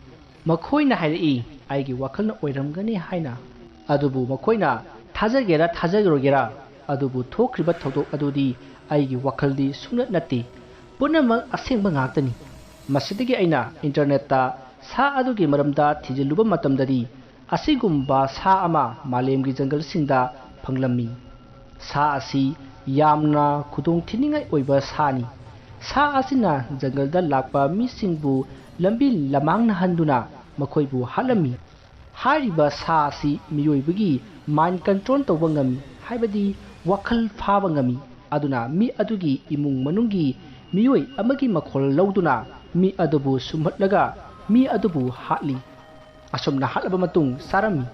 ꯃꯈꯣꯏꯅ ꯍꯥꯏꯔꯛꯏ, ꯑꯩꯒꯤ ꯋꯥꯈꯜꯅ ꯑꯣꯏꯔꯝꯒꯅꯤ ꯍꯥꯏꯅ꯫ ꯑꯗꯨꯕꯨ ꯃꯈꯣꯏꯅ ꯊꯥꯖꯒꯦꯔꯥ ꯊꯥꯖꯔꯣꯏꯒꯦꯔꯥ, ꯑꯗꯨꯕꯨ ꯊꯣꯛꯈ꯭ꯔꯤꯕ ꯊꯧꯗꯣꯛ ꯑꯗꯨꯗꯤ ꯑꯩꯒꯤ ꯋꯥꯈꯜꯗꯤ ꯁꯨꯡꯅꯠ ꯅꯠꯇꯦ꯫ ꯄꯨꯝꯅꯃꯛ ꯑꯁꯦꯡꯕ ꯉꯥꯛꯇꯅꯤ꯫ ꯃꯁꯤꯗꯒꯤ ꯑꯩꯅ ꯏꯟꯇꯔꯅꯦꯠꯇ ꯁꯥ ꯑꯗꯨꯒꯤ ꯃꯔꯝꯗ ꯊꯤꯖꯤꯜꯂꯨꯕ ꯃꯇꯝꯗꯗꯤ, ꯑꯁꯤꯒꯨꯝꯕ ꯁꯥ ꯑꯃ ꯃꯥꯂꯦꯝꯒꯤ ꯖꯪꯒꯜꯁꯤꯡꯗ ꯐꯪꯂꯝꯃꯤ꯫ ꯁꯥ ꯑꯁꯤ ꯌꯥꯝꯅ ꯈꯨꯗꯣꯡ ꯊꯤꯅꯤꯡꯉꯥꯏ ꯑꯣꯏꯕ ꯁꯥꯅꯤ꯫ ꯁꯥ ꯑꯁꯤꯅ ꯖꯪꯒꯜꯗ ꯂꯥꯛꯄ ꯃꯤꯁꯤꯡꯕꯨ ꯂꯝꯕꯤ ꯂꯃꯥꯡꯅꯍꯟꯗꯨꯅ ꯃꯈꯣꯏꯕꯨ ꯍꯥꯠꯂꯝꯃꯤ꯫ ꯍꯥꯏꯔꯤꯕ ꯁꯥ ꯑꯁꯤ ꯃꯤꯑꯣꯏꯕꯒꯤ ꯃꯥꯏꯟ ꯀꯟꯇ꯭ꯔꯣꯜ ꯇꯧꯕ ꯉꯝꯃꯤ, ꯍꯥꯏꯕꯗꯤ ꯋꯥꯈꯜ ꯐꯥꯕ ꯉꯝꯃꯤ꯫ ꯑꯗꯨꯅ ꯃꯤ ꯑꯗꯨꯒꯤ ꯏꯃꯨꯡ ꯃꯅꯨꯡꯒꯤ ꯃꯤꯑꯣꯏ ꯑꯃꯒꯤ ꯃꯈꯣꯜ ꯂꯧꯗꯨꯅ ꯃꯤ ꯑꯗꯨꯕꯨ ꯁꯨꯝꯍꯠꯂꯒ ꯃꯤ ꯑꯗꯨꯕꯨ ꯍꯥꯠꯂꯤ꯫ ꯑꯁꯨꯝꯅ ꯍꯥꯠꯂꯕ ꯃꯇꯨꯡ ꯆꯥꯔꯝꯃꯤ꯫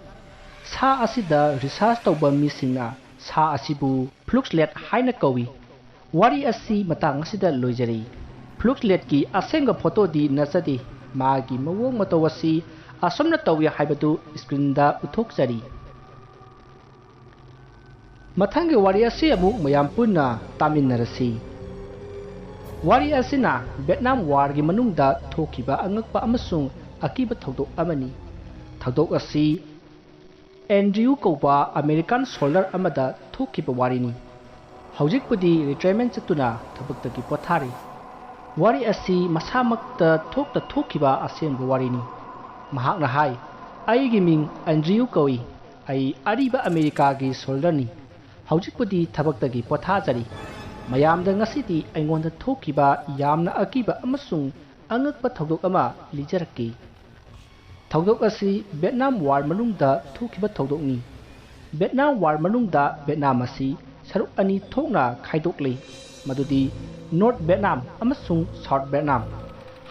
ꯁꯥ ꯑꯁꯤꯗ ꯔꯤꯁꯥꯔꯆ ꯇꯧꯕ ꯃꯤꯁꯤꯡꯅ ꯁꯥ ꯑꯁꯤꯕꯨ ꯐ꯭ꯂꯨꯛꯁꯂꯦꯠ ꯍꯥꯏꯅ ꯀꯧꯏ꯫ ꯋꯥꯔꯤ ꯑꯁꯤ ꯃꯇꯥꯡ ꯑꯁꯤꯗ ꯂꯣꯏꯖꯔꯦ꯫ ꯐ꯭ꯂꯨꯛꯁꯂꯦꯠꯀꯤ ꯑꯁꯦꯡꯕ ꯐꯣꯇꯣꯗꯤ ꯅꯠꯆꯗꯦ꯫ ꯃꯥꯒꯤ ꯃꯑꯣꯡ ꯃꯇꯧ ꯑꯁꯤ ꯑꯁꯨꯝꯅ ꯇꯧꯏ ꯍꯥꯏꯕꯗꯨ ꯁ꯭ꯀ꯭ꯔꯤꯟꯗ ꯎꯠꯊꯣꯛꯆꯔꯤ꯫ ꯃꯊꯪꯒꯤ ꯋꯥꯔꯤ ꯑꯁꯤ ꯑꯃꯨꯛ ꯃꯌꯥꯝ ꯄꯨꯟꯅ ꯇꯥꯃꯤꯟꯅꯔꯁꯤ꯫ ꯋꯥꯔꯤ ꯑꯁꯤꯅ ꯚꯦꯠꯅꯥꯝ ꯋꯥꯔꯒꯤ ꯃꯅꯨꯡꯗ ꯊꯣꯛꯈꯤꯕ ꯑꯉꯛꯄ ꯑꯃꯁꯨꯡ ꯑꯀꯤꯕ ꯊꯧꯗꯣꯛ ꯑꯃꯅꯤ꯫ ꯊꯧꯗꯣꯛ ꯑꯁꯤ ꯑꯦꯟꯗ꯭ꯔꯤꯌꯨ ꯀꯧꯕ ꯑꯃꯦꯔꯤꯀꯥꯟ ꯁꯣꯜꯗꯔ ꯑꯃꯗ ꯊꯣꯛꯈꯤꯕ ꯋꯥꯔꯤꯅꯤ꯫ ꯍꯧꯖꯤꯛꯄꯨꯗꯤ ꯔꯤꯇꯥꯌꯔꯃꯦꯟ ꯆꯠꯇꯨꯅ ꯊꯕꯛꯇꯒꯤ ꯄꯣꯊꯥꯔꯤ꯫ ꯋꯥꯔꯤ ꯑꯁꯤ ꯃꯁꯥꯃꯛꯇ ꯊꯣꯛꯇ ꯊꯣꯛꯈꯤꯕ ꯑꯁꯦꯡꯕ ꯋꯥꯔꯤꯅꯤ꯫ ꯃꯍꯥꯛꯅ ꯍꯥꯏ, "ꯑꯩꯒꯤ ꯃꯤꯡ ꯑꯦꯟꯗ꯭ꯔꯤꯌꯨ ꯀꯧꯏ꯫ ꯑꯩ ꯑꯔꯤꯕ ꯑꯃꯦꯔꯤꯀꯥꯒꯤ ꯁꯣꯜꯗꯔꯅꯤ꯫ ꯍꯧꯖꯤꯛꯄꯨꯗꯤ ꯊꯕꯛꯇꯒꯤ ꯄꯣꯊꯥꯖꯔꯤ꯫ ꯃꯌꯥꯝꯗ ꯉꯁꯤꯗꯤ ꯑꯩꯉꯣꯟꯗ ꯊꯣꯛꯈꯤꯕ ꯌꯥꯝꯅ ꯑꯀꯤꯕ ꯑꯃꯁꯨꯡ ꯑꯉꯛꯄ ꯊꯧꯗꯣꯛ ꯑꯃ ꯂꯤꯖꯔꯛꯀꯦ꯫ ꯊꯧꯗꯣꯛ ꯑꯁꯤ ꯚꯦꯠꯅꯥꯝ ꯋꯥꯔ ꯃꯅꯨꯡꯗ ꯊꯣꯛꯈꯤꯕ ꯊꯧꯗꯣꯛꯅꯤ꯫ ꯚꯦꯠꯅꯥꯝ ꯋꯥꯔ ꯃꯅꯨꯡꯗ ꯚꯦꯠꯅꯥꯝ ꯑꯁꯤ ꯁꯔꯨꯛ ꯑꯅꯤ ꯊꯣꯛꯅ ꯈꯥꯏꯗꯣꯛꯂꯤ, ꯃꯗꯨꯗꯤ ꯅꯣꯔꯠ ꯚꯦꯠꯅꯥꯝ ꯑꯃꯁꯨꯡ ꯁꯥꯎꯠ ꯚꯦꯠꯅꯥꯝ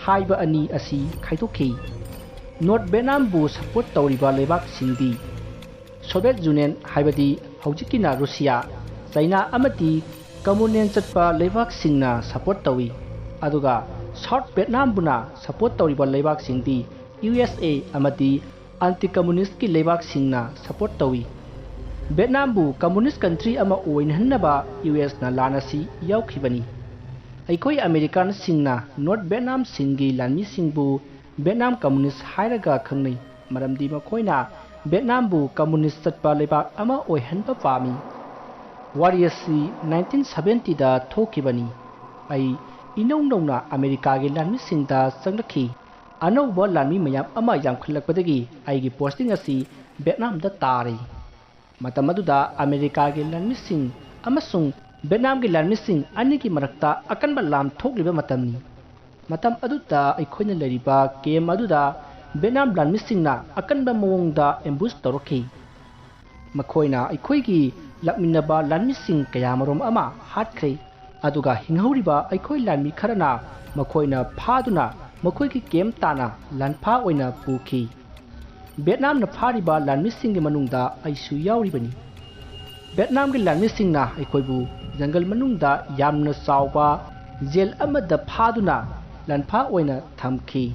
ꯍꯥꯏꯕ ꯑꯅꯤ ꯑꯁꯤ ꯈꯥꯏꯗꯣꯛꯈꯤ꯫ ꯅꯣꯔꯠ ꯚꯦꯠꯅꯥꯝꯕꯨ ꯁꯄꯣꯔꯠ ꯇꯧꯔꯤꯕ ꯂꯩꯕꯥꯛꯁꯤꯡꯗꯤ ꯁꯣꯚꯤꯌꯦꯠ ꯌꯨꯅꯤꯌꯟ, ꯍꯥꯏꯕꯗꯤ ꯍꯧꯖꯤꯛꯀꯤꯅ ꯔꯨꯁꯤꯌꯥ, ꯆꯥꯏꯅꯥ ꯑꯃꯗꯤ ꯀꯝꯃꯨꯅꯦꯜ ꯆꯠꯄ ꯂꯩꯕꯥꯛꯁꯤꯡꯅ ꯁꯄꯣꯔꯠ ꯇꯧꯏ, ꯑꯗꯨꯒ ꯁꯥꯎꯠ ꯚꯦꯠꯅꯥꯝꯕꯨꯅ ꯁꯄꯣꯔꯠ ꯇꯧꯔꯤꯕ ꯂꯩꯕꯥꯛꯁꯤꯡꯗꯤ ꯌꯨ ꯑꯦꯁ ꯑꯦ ꯑꯃꯗꯤ ꯑꯦꯟꯇꯤ ꯀꯝꯃꯨꯅꯤꯁ꯭ꯠꯀꯤ ꯂꯩꯕꯥꯛꯁꯤꯡꯅ ꯁꯄꯣꯔꯠ ꯇꯧꯏ꯫ ꯚꯦꯠꯅꯥꯝꯕꯨ ꯀꯝꯃꯨꯅꯤꯁ꯭ꯠ ꯀꯟꯇ꯭ꯔꯤ ꯑꯃ ꯑꯣꯏꯍꯟꯅꯕ ꯌꯨ ꯑꯦꯁꯅ ꯂꯥꯟ ꯑꯁꯤ ꯌꯥꯎꯈꯤꯕꯅꯤ꯫ ꯑꯩꯈꯣꯏ ꯑꯃꯦꯔꯤꯀꯥꯟꯁꯤꯡꯅ ꯅꯣꯔꯠ ꯚꯦꯠꯅꯥꯝꯁꯤꯡꯒꯤ ꯂꯥꯟꯃꯤꯁꯤꯡꯕꯨ ꯚꯦꯠꯅꯥꯝ ꯀꯝꯃꯨꯅꯤꯁ꯭ꯠ ꯍꯥꯏꯔꯒ ꯈꯪꯅꯩ, ꯃꯔꯝꯗꯤ ꯃꯈꯣꯏꯅ ꯚꯦꯠꯅꯥꯝꯕꯨ ꯀꯝꯃꯨꯅꯤꯁ꯭ꯠ ꯆꯠꯄ ꯂꯩꯕꯥꯛ ꯑꯃ ꯑꯣꯏꯍꯟꯕ ꯄꯥꯝꯃꯤ꯫ ꯋꯥꯔꯤ ꯑꯁꯤ ꯅꯥꯏꯟꯇꯤꯟ ꯁꯚꯦꯟꯇꯤꯗ ꯊꯣꯛꯈꯤꯕꯅꯤ꯫ ꯑꯩ ꯏꯅꯧ ꯅꯧꯅ ꯑꯃꯦꯔꯤꯀꯥꯒꯤ ꯂꯥꯟꯃꯤꯁꯤꯡꯗ ꯆꯪꯂꯛꯈꯤ꯫ ꯑꯅꯧꯕ ꯂꯥꯟꯃꯤ ꯃꯌꯥꯝ ꯑꯃ ꯌꯥꯝꯈꯠꯂꯛꯄꯗꯒꯤ ꯑꯩꯒꯤ ꯄꯣꯁꯇꯤꯡ ꯑꯁꯤ ꯚꯦꯠꯅꯥꯝꯗ ꯇꯥꯔꯦ꯫ ꯃꯇꯝ ꯑꯗꯨꯗ ꯑꯃꯦꯔꯤꯀꯥꯒꯤ ꯂꯥꯟꯃꯤꯁꯤꯡ ꯑꯃꯁꯨꯡ ꯚꯦꯠꯅꯥꯝꯒꯤ ꯂꯥꯟꯃꯤꯁꯤꯡ ꯑꯅꯤꯒꯤ ꯃꯔꯛꯇ ꯑꯀꯟꯕ ꯂꯥꯟ ꯊꯣꯛꯂꯤꯕ ꯃꯇꯝꯅꯤ꯫ ꯃꯇꯝ ꯑꯗꯨꯗ ꯑꯩꯈꯣꯏꯅ ꯂꯩꯔꯤꯕ ꯀꯦꯝ ꯑꯗꯨꯗ ꯚꯦꯠꯅꯥꯝ ꯂꯥꯟꯃꯤꯁꯤꯡꯅ ꯑꯀꯟꯕ ꯃꯑꯣꯡꯗ ꯑꯦꯝꯕꯨꯁ ꯇꯧꯔꯛꯈꯤ꯫ ꯃꯈꯣꯏꯅ ꯑꯩꯈꯣꯏꯒꯤ ꯂꯥꯛꯃꯤꯟꯅꯕ ꯂꯥꯟꯃꯤꯁꯤꯡ ꯀꯌꯥꯃꯔꯨꯝ ꯑꯃ ꯍꯥꯠꯈ꯭ꯔꯦ, ꯑꯗꯨꯒ ꯍꯤꯡꯍꯧꯔꯤꯕ ꯑꯩꯈꯣꯏ ꯂꯥꯟꯃꯤ ꯈꯔꯅ ꯃꯈꯣꯏꯅ ꯐꯥꯗꯨꯅ ꯃꯈꯣꯏꯒꯤ ꯀꯦꯝ ꯇꯥꯟꯅ ꯂꯥꯟꯐꯥ ꯑꯣꯏꯅ ꯄꯨꯈꯤ꯫ ꯚꯦꯠꯅꯥꯝꯅ ꯐꯥꯔꯤꯕ ꯂꯥꯟꯃꯤꯁꯤꯡꯒꯤ ꯃꯅꯨꯡꯗ ꯑꯩꯁꯨ ꯌꯥꯎꯔꯤꯕꯅꯤ꯫ ꯚꯦꯠꯅꯥꯝꯒꯤ ꯂꯥꯟꯃꯤꯁꯤꯡꯅ ꯑꯩꯈꯣꯏꯕꯨ ꯖꯪꯒꯜ ꯃꯅꯨꯡꯗ ꯌꯥꯝꯅ ꯆꯥꯎꯕ ꯖꯦꯜ ꯑꯃꯗ ꯐꯥꯗꯨꯅ ꯂꯥꯟꯐꯥ ꯑꯣꯏꯅ ꯊꯝꯈꯤ꯫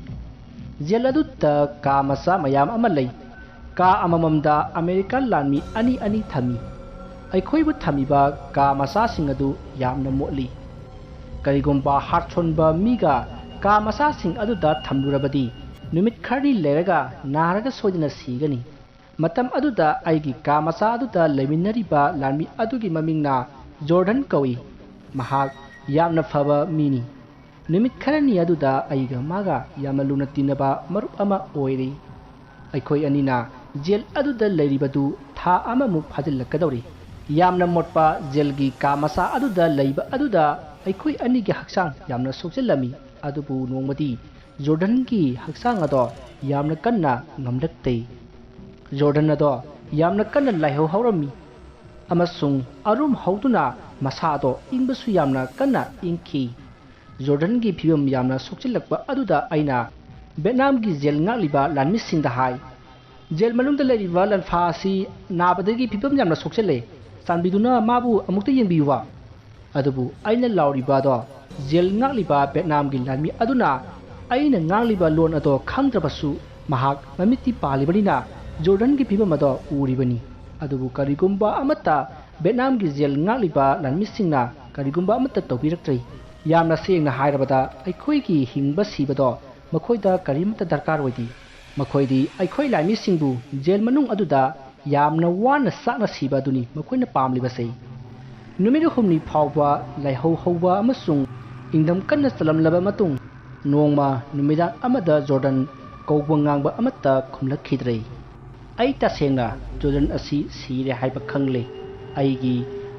ꯖꯦꯜ ꯑꯗꯨꯗ ꯀꯥ ꯃꯆꯥ ꯃꯌꯥꯝ ꯑꯃ ꯂꯩ꯫ ꯀꯥ ꯑꯃꯃꯝꯗ ꯑꯃꯦꯔꯤꯀꯥꯟ ꯂꯥꯟꯃꯤ ꯑꯅꯤ ꯑꯅꯤ ꯊꯝꯃꯤ꯫ ꯑꯩꯈꯣꯏꯕꯨ ꯊꯝꯃꯤꯕ ꯀꯥ ꯃꯆꯥꯁꯤꯡ ꯑꯗꯨ ꯌꯥꯝꯅ ꯃꯣꯠꯂꯤ꯫ ꯀꯔꯤꯒꯨꯝꯕ ꯍꯥꯔꯠ ꯁꯣꯟꯕ ꯃꯤꯒ ꯀꯥ ꯃꯆꯥꯁꯤꯡ ꯑꯗꯨꯗ ꯊꯝꯂꯨꯔꯕꯗꯤ, ꯅꯨꯃꯤꯠ ꯈꯔꯅꯤ ꯂꯩꯔꯒ ꯅꯥꯔꯒ ꯁꯣꯏꯗꯅ ꯁꯤꯒꯅꯤ꯫ ꯃꯇꯝ ꯑꯗꯨꯗ ꯑꯩꯒꯤ ꯀꯥ ꯃꯆꯥ ꯑꯗꯨꯗ ꯂꯩꯃꯤꯟꯅꯔꯤꯕ ꯂꯥꯟꯃꯤ ꯑꯗꯨꯒꯤ ꯃꯃꯤꯡꯅ ꯖꯣꯔꯗꯟ ꯀꯧꯏ꯫ ꯃꯍꯥꯛ ꯌꯥꯝꯅ ꯐꯕ ꯃꯤꯅꯤ꯫ ꯅꯨꯃꯤꯠ ꯈꯔꯅꯤ ꯑꯗꯨꯗ ꯑꯩꯒ ꯃꯥꯒ ꯌꯥꯝꯅ ꯂꯨꯅ ꯇꯤꯟꯅꯕ ꯃꯔꯨꯞ ꯑꯃ ꯑꯣꯏꯔꯦ꯫ ꯑꯩꯈꯣꯏ ꯑꯅꯤꯅ ꯖꯦꯜ ꯑꯗꯨꯗ ꯂꯩꯔꯤꯕꯗꯨ ꯊꯥ ꯑꯃꯃꯨꯛ ꯐꯥꯖꯤꯜꯂꯛꯀꯗꯧꯔꯦ꯫ ꯌꯥꯝꯅ ꯃꯣꯠꯄ ꯖꯦꯜꯒꯤ ꯀꯥ ꯃꯆꯥ ꯑꯗꯨꯗ ꯂꯩꯕ ꯑꯗꯨꯗ ꯑꯩꯈꯣꯏ ꯑꯅꯤꯒꯤ ꯍꯛꯆꯥꯡ ꯌꯥꯝꯅ ꯁꯣꯛꯆꯤꯜꯂꯝꯃꯤ꯫ ꯑꯗꯨꯕꯨ ꯅꯣꯡꯃꯗꯤ ꯖꯣꯔꯗꯟꯒꯤ ꯍꯛꯆꯥꯡ ꯑꯗꯣ ꯌꯥꯝꯅ ꯀꯟꯅ ꯉꯝꯂꯛꯇꯦ꯫ ꯖꯣꯔꯗꯟ ꯑꯗꯣ ꯌꯥꯝꯅ ꯀꯟꯅ ꯂꯥꯏꯍꯧ ꯍꯧꯔꯝꯃꯤ ꯑꯃꯁꯨꯡ ꯑꯔꯨꯝ ꯍꯧꯗꯨꯅ ꯃꯁꯥꯗꯣ ꯏꯪꯕꯁꯨ ꯌꯥꯝꯅ ꯀꯟꯅ ꯏꯪꯈꯤ꯫ ꯖꯣꯔꯗꯟꯒꯤ ꯐꯤꯕꯝ ꯌꯥꯝꯅ ꯁꯣꯛꯆꯤꯜꯂꯛꯄ ꯑꯗꯨꯗ ꯑꯩꯅ ꯚꯦꯠꯅꯥꯝꯒꯤ ꯖꯦꯜ ꯉꯥꯛꯂꯤꯕ ꯂꯥꯟꯃꯤꯁꯤꯡꯗ ꯍꯥꯏ, "ꯖꯦꯜ ꯃꯅꯨꯡꯗ ꯂꯩꯔꯤꯕ ꯂꯟꯐꯥ ꯑꯁꯤ ꯅꯥꯕꯗꯒꯤ ꯐꯤꯕꯝ ꯌꯥꯝꯅ ꯁꯣꯛꯆꯜꯂꯦ꯫ ꯆꯥꯟꯕꯤꯗꯨꯅ ꯃꯥꯕꯨ ꯑꯃꯨꯛꯇ ꯌꯦꯡꯕꯤꯌꯨꯕ꯫" ꯑꯗꯨꯕꯨ ꯑꯩꯅ ꯂꯥꯎꯔꯤꯕ ꯑꯗꯣ ꯖꯦꯜ ꯉꯥꯛꯂꯤꯕ ꯚꯦꯠꯅꯥꯝꯒꯤ ꯂꯥꯟꯃꯤ ꯑꯗꯨꯅ ꯑꯩꯅ ꯉꯥꯡꯂꯤꯕ ꯂꯣꯟ ꯑꯗꯣ ꯈꯪꯗ꯭ꯔꯕꯁꯨ ꯃꯍꯥꯛ ꯃꯃꯤꯠꯇꯤ ꯄꯥꯜꯂꯤꯕꯅꯤꯅ ꯖꯣꯔꯗꯟꯒꯤ ꯐꯤꯕꯝ ꯑꯗꯣ ꯎꯔꯤꯕꯅꯤ꯫ ꯑꯗꯨꯕꯨ ꯀꯔꯤꯒꯨꯝꯕ ꯑꯃꯠꯇ ꯚꯦꯠꯅꯥꯝꯒꯤ ꯖꯦꯜ ꯉꯥꯛꯂꯤꯕ ꯂꯥꯟꯃꯤꯁꯤꯡꯅ ꯀꯔꯤꯒꯨꯝꯕ ꯑꯃꯠꯇ ꯇꯧꯕꯤꯔꯛꯇ꯭ꯔꯤ꯫ ꯌꯥꯝꯅ ꯁꯦꯡꯅ ꯍꯥꯏꯔꯕꯗ ꯑꯩꯈꯣꯏꯒꯤ ꯍꯤꯡꯕ ꯁꯤꯕꯗꯣ ꯃꯈꯣꯏꯗ ꯀꯔꯤꯃꯠꯇ ꯗꯔꯀꯥꯔ ꯑꯣꯏꯗꯦ꯫ ꯃꯈꯣꯏꯗꯤ ꯑꯩꯈꯣꯏ ꯂꯥꯟꯃꯤꯁꯤꯡꯕꯨ ꯖꯦꯜ ꯃꯅꯨꯡ ꯑꯗꯨꯗ ꯌꯥꯝꯅ ꯋꯥꯅ ꯆꯥꯛꯅ ꯁꯤꯕ ꯑꯗꯨꯅꯤ ꯃꯈꯣꯏꯅ ꯄꯥꯝꯂꯤꯕꯁꯦ꯫ ꯅꯨꯃꯤꯠ ꯍꯨꯝꯅꯤ ꯐꯥꯎꯕ ꯂꯥꯏꯍꯧ ꯍꯧꯕ ꯑꯃꯁꯨꯡ ꯏꯪꯊꯝ ꯀꯟꯅ ꯆꯜꯂꯝꯂꯕ ꯃꯇꯨꯡ, ꯅꯣꯡꯃ ꯅꯨꯃꯤꯗꯥꯡ ꯑꯃꯗ ꯖꯣꯔꯗꯟ ꯀꯧꯕ ꯉꯥꯡꯕ ꯑꯃꯠꯇ ꯈꯨꯝꯂꯛꯈꯤꯗ꯭ꯔꯦ꯫ ꯑꯩ ꯇꯁꯦꯡꯅ ꯖꯣꯔꯗꯟ ꯑꯁꯤ ꯁꯤꯔꯦ ꯍꯥꯏꯕ ꯈꯪꯂꯦ꯫ ꯑꯩꯒꯤ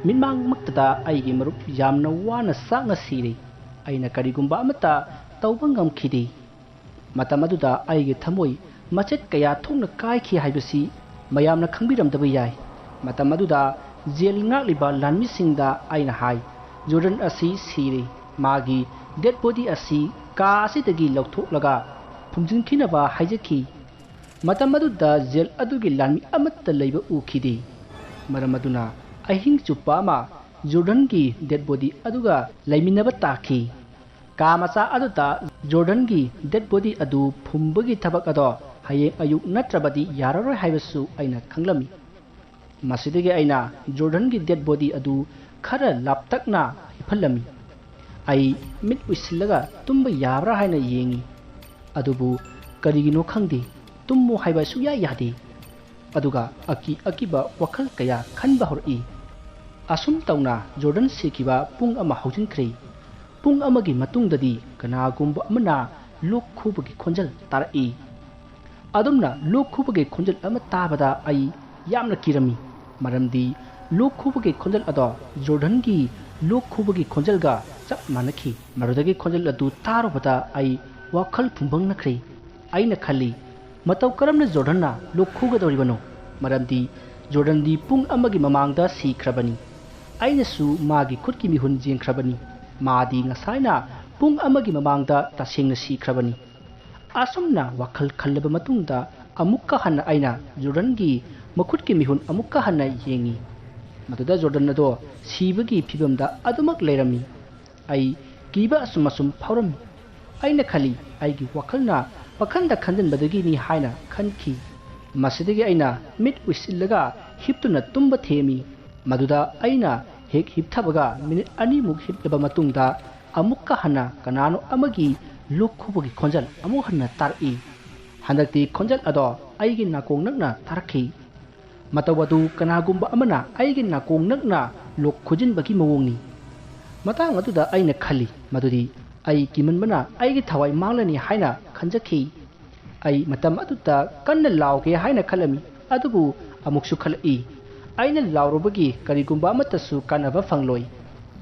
ꯃꯤꯠꯃꯥꯡꯃꯛꯇꯗ ꯑꯩꯒꯤ ꯃꯔꯨꯞ ꯌꯥꯝꯅ ꯋꯥꯅ ꯆꯥꯛꯅ ꯁꯤꯔꯦ꯫ ꯑꯩꯅ ꯀꯔꯤꯒꯨꯝꯕ ꯑꯃꯠꯇ ꯇꯧꯕ ꯉꯝꯈꯤꯗꯦ꯫ ꯃꯇꯝ ꯑꯗꯨꯗ ꯑꯩꯒꯤ ꯊꯃꯣꯏ ꯃꯆꯦꯠ ꯀꯌꯥ ꯊꯣꯛꯅ ꯀꯥꯏꯈꯤ ꯍꯥꯏꯕꯁꯤ ꯃꯌꯥꯝꯅ ꯈꯪꯕꯤꯔꯝꯗꯕ ꯌꯥꯏ꯫ ꯃꯇꯝ ꯑꯗꯨꯗ ꯖꯦꯜ ꯉꯥꯛꯂꯤꯕ ꯂꯥꯟꯃꯤꯁꯤꯡꯗ ꯑꯩꯅ ꯍꯥꯏ, "ꯖꯣꯔꯗꯟ ꯑꯁꯤ ꯁꯤꯔꯦ꯫ ꯃꯥꯒꯤ ꯗꯦꯗ ꯕꯣꯗꯤ ꯑꯁꯤ ꯀꯥ ꯑꯁꯤꯗꯒꯤ ꯂꯧꯊꯣꯛꯂꯒ ꯐꯨꯝꯖꯤꯟꯈꯤꯅꯕ ꯍꯥꯏꯖꯈꯤ꯫" ꯃꯇꯝ ꯑꯗꯨꯗ ꯖꯦꯜ ꯑꯗꯨꯒꯤ ꯂꯥꯟꯃꯤ ꯑꯃꯠꯇ ꯂꯩꯕ ꯎꯈꯤꯗꯦ꯫ ꯃꯔꯝ ꯑꯗꯨꯅ ꯑꯍꯤꯡ ꯆꯨꯞꯄ ꯑꯃ ꯖꯣꯔꯗꯟꯒꯤ ꯗꯦꯗ ꯕꯣꯗꯤ ꯑꯗꯨꯒ ꯂꯩꯃꯤꯟꯅꯕ ꯇꯥꯈꯤ꯫ ꯀꯥ ꯃꯆꯥ ꯑꯗꯨꯗ ꯖꯣꯔꯗꯟꯒꯤ ꯗꯦꯗ ꯕꯣꯗꯤ ꯑꯗꯨ ꯐꯨꯝꯕꯒꯤ ꯊꯕꯛ ꯑꯗꯣ ꯍꯌꯦꯡ ꯑꯌꯨꯛ ꯅꯠꯇ꯭ꯔꯕꯗꯤ ꯌꯥꯔꯔꯣꯏ ꯍꯥꯏꯕꯁꯨ ꯑꯩꯅ ꯈꯪꯂꯝꯃꯤ꯫ ꯃꯁꯤꯗꯒꯤ ꯑꯩꯅ ꯖꯣꯔꯗꯟꯒꯤ ꯗꯦꯗ ꯕꯣꯗꯤ ꯑꯗꯨ ꯈꯔ ꯂꯥꯞꯇꯛꯅ ꯍꯤꯞꯍꯜꯂꯝꯃꯤ꯫ ꯑꯩ ꯃꯤꯠ ꯎꯏꯁꯤꯜꯂꯒ ꯇꯨꯝꯕ ꯌꯥꯕ꯭ꯔꯥ ꯍꯥꯏꯅ ꯌꯦꯡꯉꯤ꯫ ꯑꯗꯨꯕꯨ ꯀꯔꯤꯒꯤꯅꯣ ꯈꯪꯗꯦ, ꯇꯨꯝꯃꯨ ꯍꯥꯏꯕ ꯁꯨꯛꯌꯥ ꯌꯥꯗꯦ꯫ ꯑꯗꯨꯒ ꯑꯀꯤ ꯑꯀꯤꯕ ꯋꯥꯈꯜ ꯀꯌꯥ ꯈꯟꯕ ꯍꯧꯔꯛꯏ꯫ ꯑꯁꯨꯝ ꯇꯧꯅ ꯖꯣꯔꯗꯟ ꯁꯤꯈꯤꯕ ꯄꯨꯡ ꯑꯃ ꯍꯧꯖꯤꯟꯈ꯭ꯔꯦ꯫ ꯄꯨꯡ ꯑꯃꯒꯤ ꯃꯇꯨꯡꯗꯗꯤ ꯀꯅꯥꯒꯨꯝꯕ ꯑꯃꯅ ꯂꯣꯛ ꯈꯨꯕꯒꯤ ꯈꯣꯟꯖꯦꯜ ꯇꯥꯔꯛꯏ꯫ ꯑꯗꯨꯝꯅ ꯂꯣꯛ ꯈꯨꯕꯒꯤ ꯈꯣꯟꯖꯦꯜ ꯑꯃ ꯇꯥꯕꯗ ꯑꯩ ꯌꯥꯝꯅ ꯀꯤꯔꯝꯃꯤ, ꯃꯔꯝꯗꯤ ꯂꯣꯛ ꯈꯨꯕꯒꯤ ꯈꯣꯟꯖꯦꯜ ꯑꯗꯣ ꯖꯣꯔꯗꯟꯒꯤ ꯂꯣꯛ ꯈꯨꯕꯒꯤ ꯈꯣꯟꯖꯦꯜꯒ ꯆꯞ ꯃꯥꯟꯅꯈꯤ꯫ ꯃꯗꯨꯗꯒꯤ ꯈꯣꯟꯖꯦꯜ ꯑꯗꯨ ꯇꯥꯔꯨꯕꯗ ꯑꯩ ꯋꯥꯈꯜ ꯐꯨꯝꯕꯪꯅꯈ꯭ꯔꯦ꯫ ꯑꯩꯅ ꯈꯜꯂꯤ, "ꯃꯇꯧ ꯀꯔꯝꯅ ꯖꯣꯔꯗꯟꯅ ꯂꯣꯛ ꯈꯨꯒꯗꯧꯔꯤꯕꯅꯣ?" ꯃꯔꯝꯗꯤ ꯖꯣꯔꯗꯟꯗꯤ ꯄꯨꯡ ꯑꯃꯒꯤ ꯃꯃꯥꯡꯗ ꯁꯤꯈ꯭ꯔꯕꯅꯤ꯫ ꯑꯩꯅꯁꯨ ꯃꯥꯒꯤ ꯈꯨꯠꯀꯤ ꯃꯤꯍꯨꯟ ꯌꯦꯡꯈ꯭ꯔꯕꯅꯤ꯫ ꯃꯥꯗꯤ ꯉꯁꯥꯏꯅ ꯄꯨꯡ ꯑꯃꯒꯤ ꯃꯃꯥꯡꯗ ꯇꯁꯦꯡꯅ ꯁꯤꯈ꯭ꯔꯕꯅꯤ꯫ ꯑꯁꯨꯝꯅ ꯋꯥꯈꯜ ꯈꯜꯂꯕ ꯃꯇꯨꯡꯗ ꯑꯃꯨꯛꯀ ꯍꯟꯅ ꯑꯩꯅ ꯖꯣꯔꯗꯟꯒꯤ ꯃꯈꯨꯠꯀꯤ ꯃꯤꯍꯨꯟ ꯑꯃꯨꯛꯀ ꯍꯟꯅ ꯌꯦꯡꯉꯤ꯫ ꯃꯗꯨꯗ ꯖꯣꯔꯗꯟ ꯑꯗꯣ ꯁꯤꯕꯒꯤ ꯐꯤꯕꯝꯗ ꯑꯗꯨꯃꯛ ꯂꯩꯔꯝꯃꯤ꯫ ꯑꯩ ꯀꯤꯕ ꯑꯁꯨꯝ ꯑꯁꯨꯝ ꯐꯥꯎꯔꯝꯃꯤ꯫ ꯑꯩꯅ ꯈꯜꯂꯤ, ꯑꯩꯒꯤ ꯋꯥꯈꯜꯅ ꯄꯥꯈꯟꯗ ꯈꯟꯖꯤꯟꯕꯗꯒꯤꯅꯤ ꯍꯥꯏꯅ ꯈꯟꯈꯤ꯫ ꯃꯁꯤꯗꯒꯤ ꯑꯩꯅ ꯃꯤꯠ ꯎꯏꯁꯤꯜꯂꯒ ꯍꯤꯞꯇꯨꯅ ꯇꯨꯝꯕ ꯊꯦꯝꯃꯤ꯫ ꯃꯗꯨꯗ ꯑꯩꯅ ꯍꯦꯛ ꯍꯤꯞꯊꯕꯒ ꯃꯤꯅꯤꯠ ꯑꯅꯤꯃꯨꯛ ꯍꯤꯞꯂꯕ ꯃꯇꯨꯡꯗ ꯑꯃꯨꯛꯀ ꯍꯟꯅ ꯀꯅꯥꯅꯣ ꯑꯃꯒꯤ ꯂꯣꯛ ꯈꯨꯕꯒꯤ ꯈꯣꯟꯖꯦꯜ ꯑꯃꯨꯛ ꯍꯟꯅ ꯇꯥꯔꯛꯏ꯫ ꯍꯟꯗꯛꯇꯤ ꯈꯣꯟꯖꯦꯜ ꯑꯗꯣ ꯑꯩꯒꯤ ꯅꯥꯀꯣꯡ ꯅꯛꯅ ꯇꯥꯔꯛꯈꯤ꯫ ꯃꯇꯧ ꯑꯗꯨ ꯀꯅꯥꯒꯨꯝꯕ ꯑꯃꯅ ꯑꯩꯒꯤ ꯅꯥꯀꯣꯡ ꯅꯛꯅ ꯂꯣꯛ ꯈꯨꯖꯤꯟꯕꯒꯤ ꯃꯑꯣꯡꯅꯤ꯫ ꯃꯇꯥꯡ ꯑꯗꯨꯗ ꯑꯩꯅ ꯈꯜꯂꯤ ꯃꯗꯨꯗꯤ ꯑꯩ ꯀꯤꯃꯟꯕꯅ ꯑꯩꯒꯤ ꯊꯋꯥꯏ ꯃꯥꯡꯂꯅꯤ ꯍꯥꯏꯅ ꯈꯟꯖꯈꯤ꯫ ꯑꯩ ꯃꯇꯝ ꯑꯗꯨꯗ ꯀꯟꯅ ꯂꯥꯎꯒꯦ ꯍꯥꯏꯅ ꯈꯜꯂꯝꯃꯤ, ꯑꯗꯨꯕꯨ ꯑꯃꯨꯛꯁꯨ ꯈꯜꯂꯛꯏ, ꯑꯩꯅ ꯂꯥꯎꯔꯨꯕꯒꯤ ꯀꯔꯤꯒꯨꯝꯕ ꯑꯃꯠꯇꯁꯨ ꯀꯥꯟꯅꯕ ꯐꯪꯂꯣꯏ꯫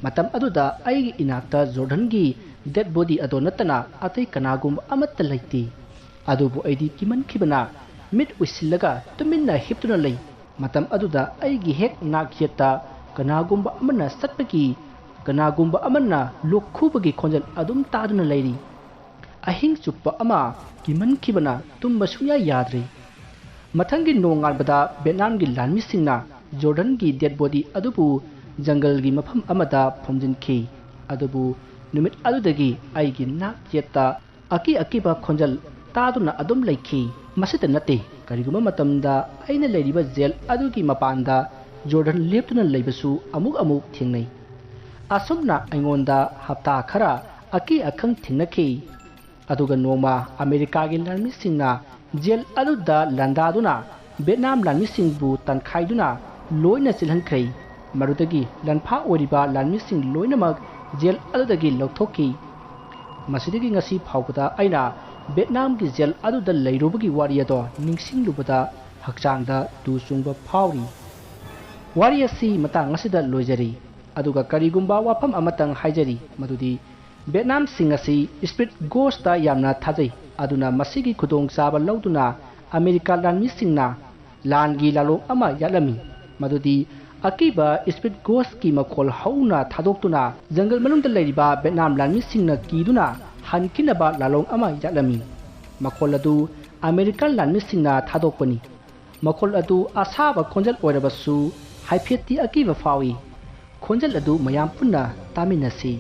ꯃꯇꯝ ꯑꯗꯨꯗ ꯑꯩꯒꯤ ꯏꯅꯥꯛꯇ ꯖꯣꯔꯗꯟꯒꯤ ꯗꯦꯗ ꯕꯣꯗꯤ ꯑꯗꯣ ꯅꯠꯇꯅ ꯑꯇꯩ ꯀꯅꯥꯒꯨꯝꯕ ꯑꯃꯠꯇ ꯂꯩꯇꯦ꯫ ꯑꯗꯨꯕꯨ ꯑꯩꯗꯤ ꯀꯤꯃꯟꯈꯤꯕꯅ ꯃꯤꯠ ꯎꯏꯁꯤꯜꯂꯒ ꯇꯨꯃꯤꯟꯅ ꯍꯤꯞꯇꯨꯅ ꯂꯩ꯫ ꯃꯇꯝ ꯑꯗꯨꯗ ꯑꯩꯒꯤ ꯍꯦꯛ ꯅꯥꯛ ꯌꯦꯠꯇ ꯀꯅꯥꯒꯨꯝꯕ ꯑꯃꯅ ꯆꯠꯄꯒꯤ, ꯀꯅꯥꯒꯨꯝꯕ ꯑꯃꯅ ꯂꯣꯛ ꯈꯨꯕꯒꯤ ꯈꯣꯟꯖꯦꯜ ꯑꯗꯨꯝ ꯇꯥꯗꯨꯅ ꯂꯩꯔꯤ꯫ ꯑꯍꯤꯡ ꯆꯨꯞꯄ ꯑꯃ ꯀꯤꯃꯟꯈꯤꯕꯅ ꯇꯨꯝꯕ ꯁꯨꯡꯌꯥ ꯌꯥꯗ꯭ꯔꯦ꯫ ꯃꯊꯪꯒꯤ ꯅꯣꯡꯉꯥꯟꯕꯗ ꯚꯦꯠꯅꯥꯝꯒꯤ ꯂꯥꯟꯃꯤꯁꯤꯡꯅ ꯖꯣꯔꯗꯟꯒꯤ ꯗꯦꯗ ꯕꯣꯗꯤ ꯑꯗꯨꯕꯨ ꯖꯪꯒꯜꯒꯤ ꯃꯐꯝ ꯑꯃꯗ ꯐꯨꯝꯖꯤꯟꯈꯤ꯫ ꯑꯗꯨꯕꯨ ꯅꯨꯃꯤꯠ ꯑꯗꯨꯗꯒꯤ ꯑꯩꯒꯤ ꯅꯥꯛ ꯌꯦꯠꯇ ꯑꯀꯤ ꯑꯀꯤꯕ ꯈꯣꯟꯖꯦꯜ ꯇꯥꯗꯨꯅ ꯑꯗꯨꯝ ꯂꯩꯈꯤ꯫ ꯃꯁꯤꯇ ꯅꯠꯇꯦ, ꯀꯔꯤꯒꯨꯝꯕ ꯃꯇꯝꯗ ꯑꯩꯅ ꯂꯩꯔꯤꯕ ꯖꯦꯜ ꯑꯗꯨꯒꯤ ꯃꯄꯥꯟꯗ ꯖꯣꯔꯗꯟ ꯂꯦꯞꯇꯨꯅ ꯂꯩꯕꯁꯨ ꯑꯃꯨꯛ ꯑꯃꯨꯛ ꯊꯦꯡꯅꯩ꯫ ꯑꯁꯨꯝꯅ ꯑꯩꯉꯣꯟꯗ ꯍꯞꯇꯥ ꯈꯔ ꯑꯀꯤ ꯑꯈꯪ ꯊꯦꯡꯅꯈꯤ꯫ ꯑꯗꯨꯒ ꯅꯣꯡꯃ ꯑꯃꯦꯔꯤꯀꯥꯒꯤ ꯂꯥꯟꯃꯤꯁꯤꯡꯅ ꯖꯦꯜ ꯑꯗꯨꯗ ꯂꯥꯟꯗꯥꯗꯨꯅ ꯚꯦꯠꯅꯥꯝ ꯂꯥꯟꯃꯤꯁꯤꯡꯕꯨ ꯇꯥꯟꯈꯥꯏꯗꯨꯅ ꯂꯣꯏꯅ ꯆꯦꯜꯍꯟꯈ꯭ꯔꯦ꯫ ꯃꯗꯨꯗꯒꯤ ꯂꯥꯟꯐꯥ ꯑꯣꯏꯔꯤꯕ ꯂꯥꯟꯃꯤꯁꯤꯡ ꯂꯣꯏꯅꯃꯛ ꯖꯦꯜ ꯑꯗꯨꯗꯒꯤ ꯂꯧꯊꯣꯛꯈꯤ꯫ ꯃꯁꯤꯗꯒꯤ ꯉꯁꯤ ꯐꯥꯎꯕꯗ ꯑꯩꯅ ꯚꯦꯠꯅꯥꯝꯒꯤ ꯖꯦꯜ ꯑꯗꯨꯗ ꯂꯩꯔꯨꯕꯒꯤ ꯋꯥꯔꯤ ꯑꯗꯣ ꯅꯤꯡꯁꯤꯡꯂꯨꯕꯗ ꯍꯛꯆꯥꯡꯗ ꯇꯨ ꯆꯨꯡꯕ ꯐꯥꯎꯔꯤ꯫ ꯋꯥꯔꯤ ꯑꯁꯤ ꯃꯇꯥꯡ ꯑꯁꯤꯗ ꯂꯣꯏꯖꯔꯤ꯫ ꯑꯗꯨꯒ ꯀꯔꯤꯒꯨꯝꯕ ꯋꯥꯐꯝ ꯑꯃꯇꯪ ꯍꯥꯏꯖꯔꯤ, ꯃꯗꯨꯗꯤ ꯚꯦꯠꯅꯥꯝꯁꯤꯡ ꯑꯁꯤ ꯁ꯭ꯄꯤꯔꯤꯠ ꯒꯣꯁꯇ ꯌꯥꯝꯅ ꯊꯥꯖꯩ꯫ ꯑꯗꯨꯅ ꯃꯁꯤꯒꯤ ꯈꯨꯗꯣꯡꯆꯥꯕ ꯂꯧꯗꯨꯅ ꯑꯃꯦꯔꯤꯀꯥ ꯂꯥꯟꯃꯤꯁꯤꯡꯅ ꯂꯥꯟꯒꯤ ꯂꯥꯂꯣꯡ ꯑꯃ ꯌꯥꯠꯂꯝꯃꯤ, ꯃꯗꯨꯗꯤ ꯑꯀꯤꯕ speed ghostꯀꯤ ꯃꯈꯣꯜ ꯍꯧꯅ ꯊꯥꯗꯣꯛꯇꯨꯅ ꯖꯪꯒꯜ ꯃꯅꯨꯡꯗ ꯂꯩꯔꯤꯕ ꯚꯦꯠꯅꯥꯝ ꯂꯥꯟꯃꯤꯁꯤꯡꯅ ꯀꯤꯗꯨꯅ ꯍꯟꯈꯤꯅꯕ ꯂꯥꯂꯣꯡ ꯑꯃ ꯌꯥꯠꯂꯝꯃꯤ꯫ ꯃꯈꯣꯜ ꯑꯗꯨ ꯑꯃꯦꯔꯤꯀꯥꯟ ꯂꯥꯟꯃꯤꯁꯤꯡꯅ ꯊꯥꯗꯣꯛꯄꯅꯤ꯫ ꯃꯈꯣꯜ ꯑꯗꯨ ꯑꯁꯥꯕ ꯈꯣꯟꯖꯦꯜ ꯑꯣꯏꯔꯕꯁꯨ ꯍꯥꯏꯐꯦꯠꯇꯤ ꯑꯀꯤꯕ ꯐꯥꯎꯏ꯫ ꯈꯣꯟꯖꯦꯜ ꯑꯗꯨ ꯃꯌꯥꯝ ꯄꯨꯟꯅ ꯇꯥꯃꯤꯟꯅꯁꯤ꯫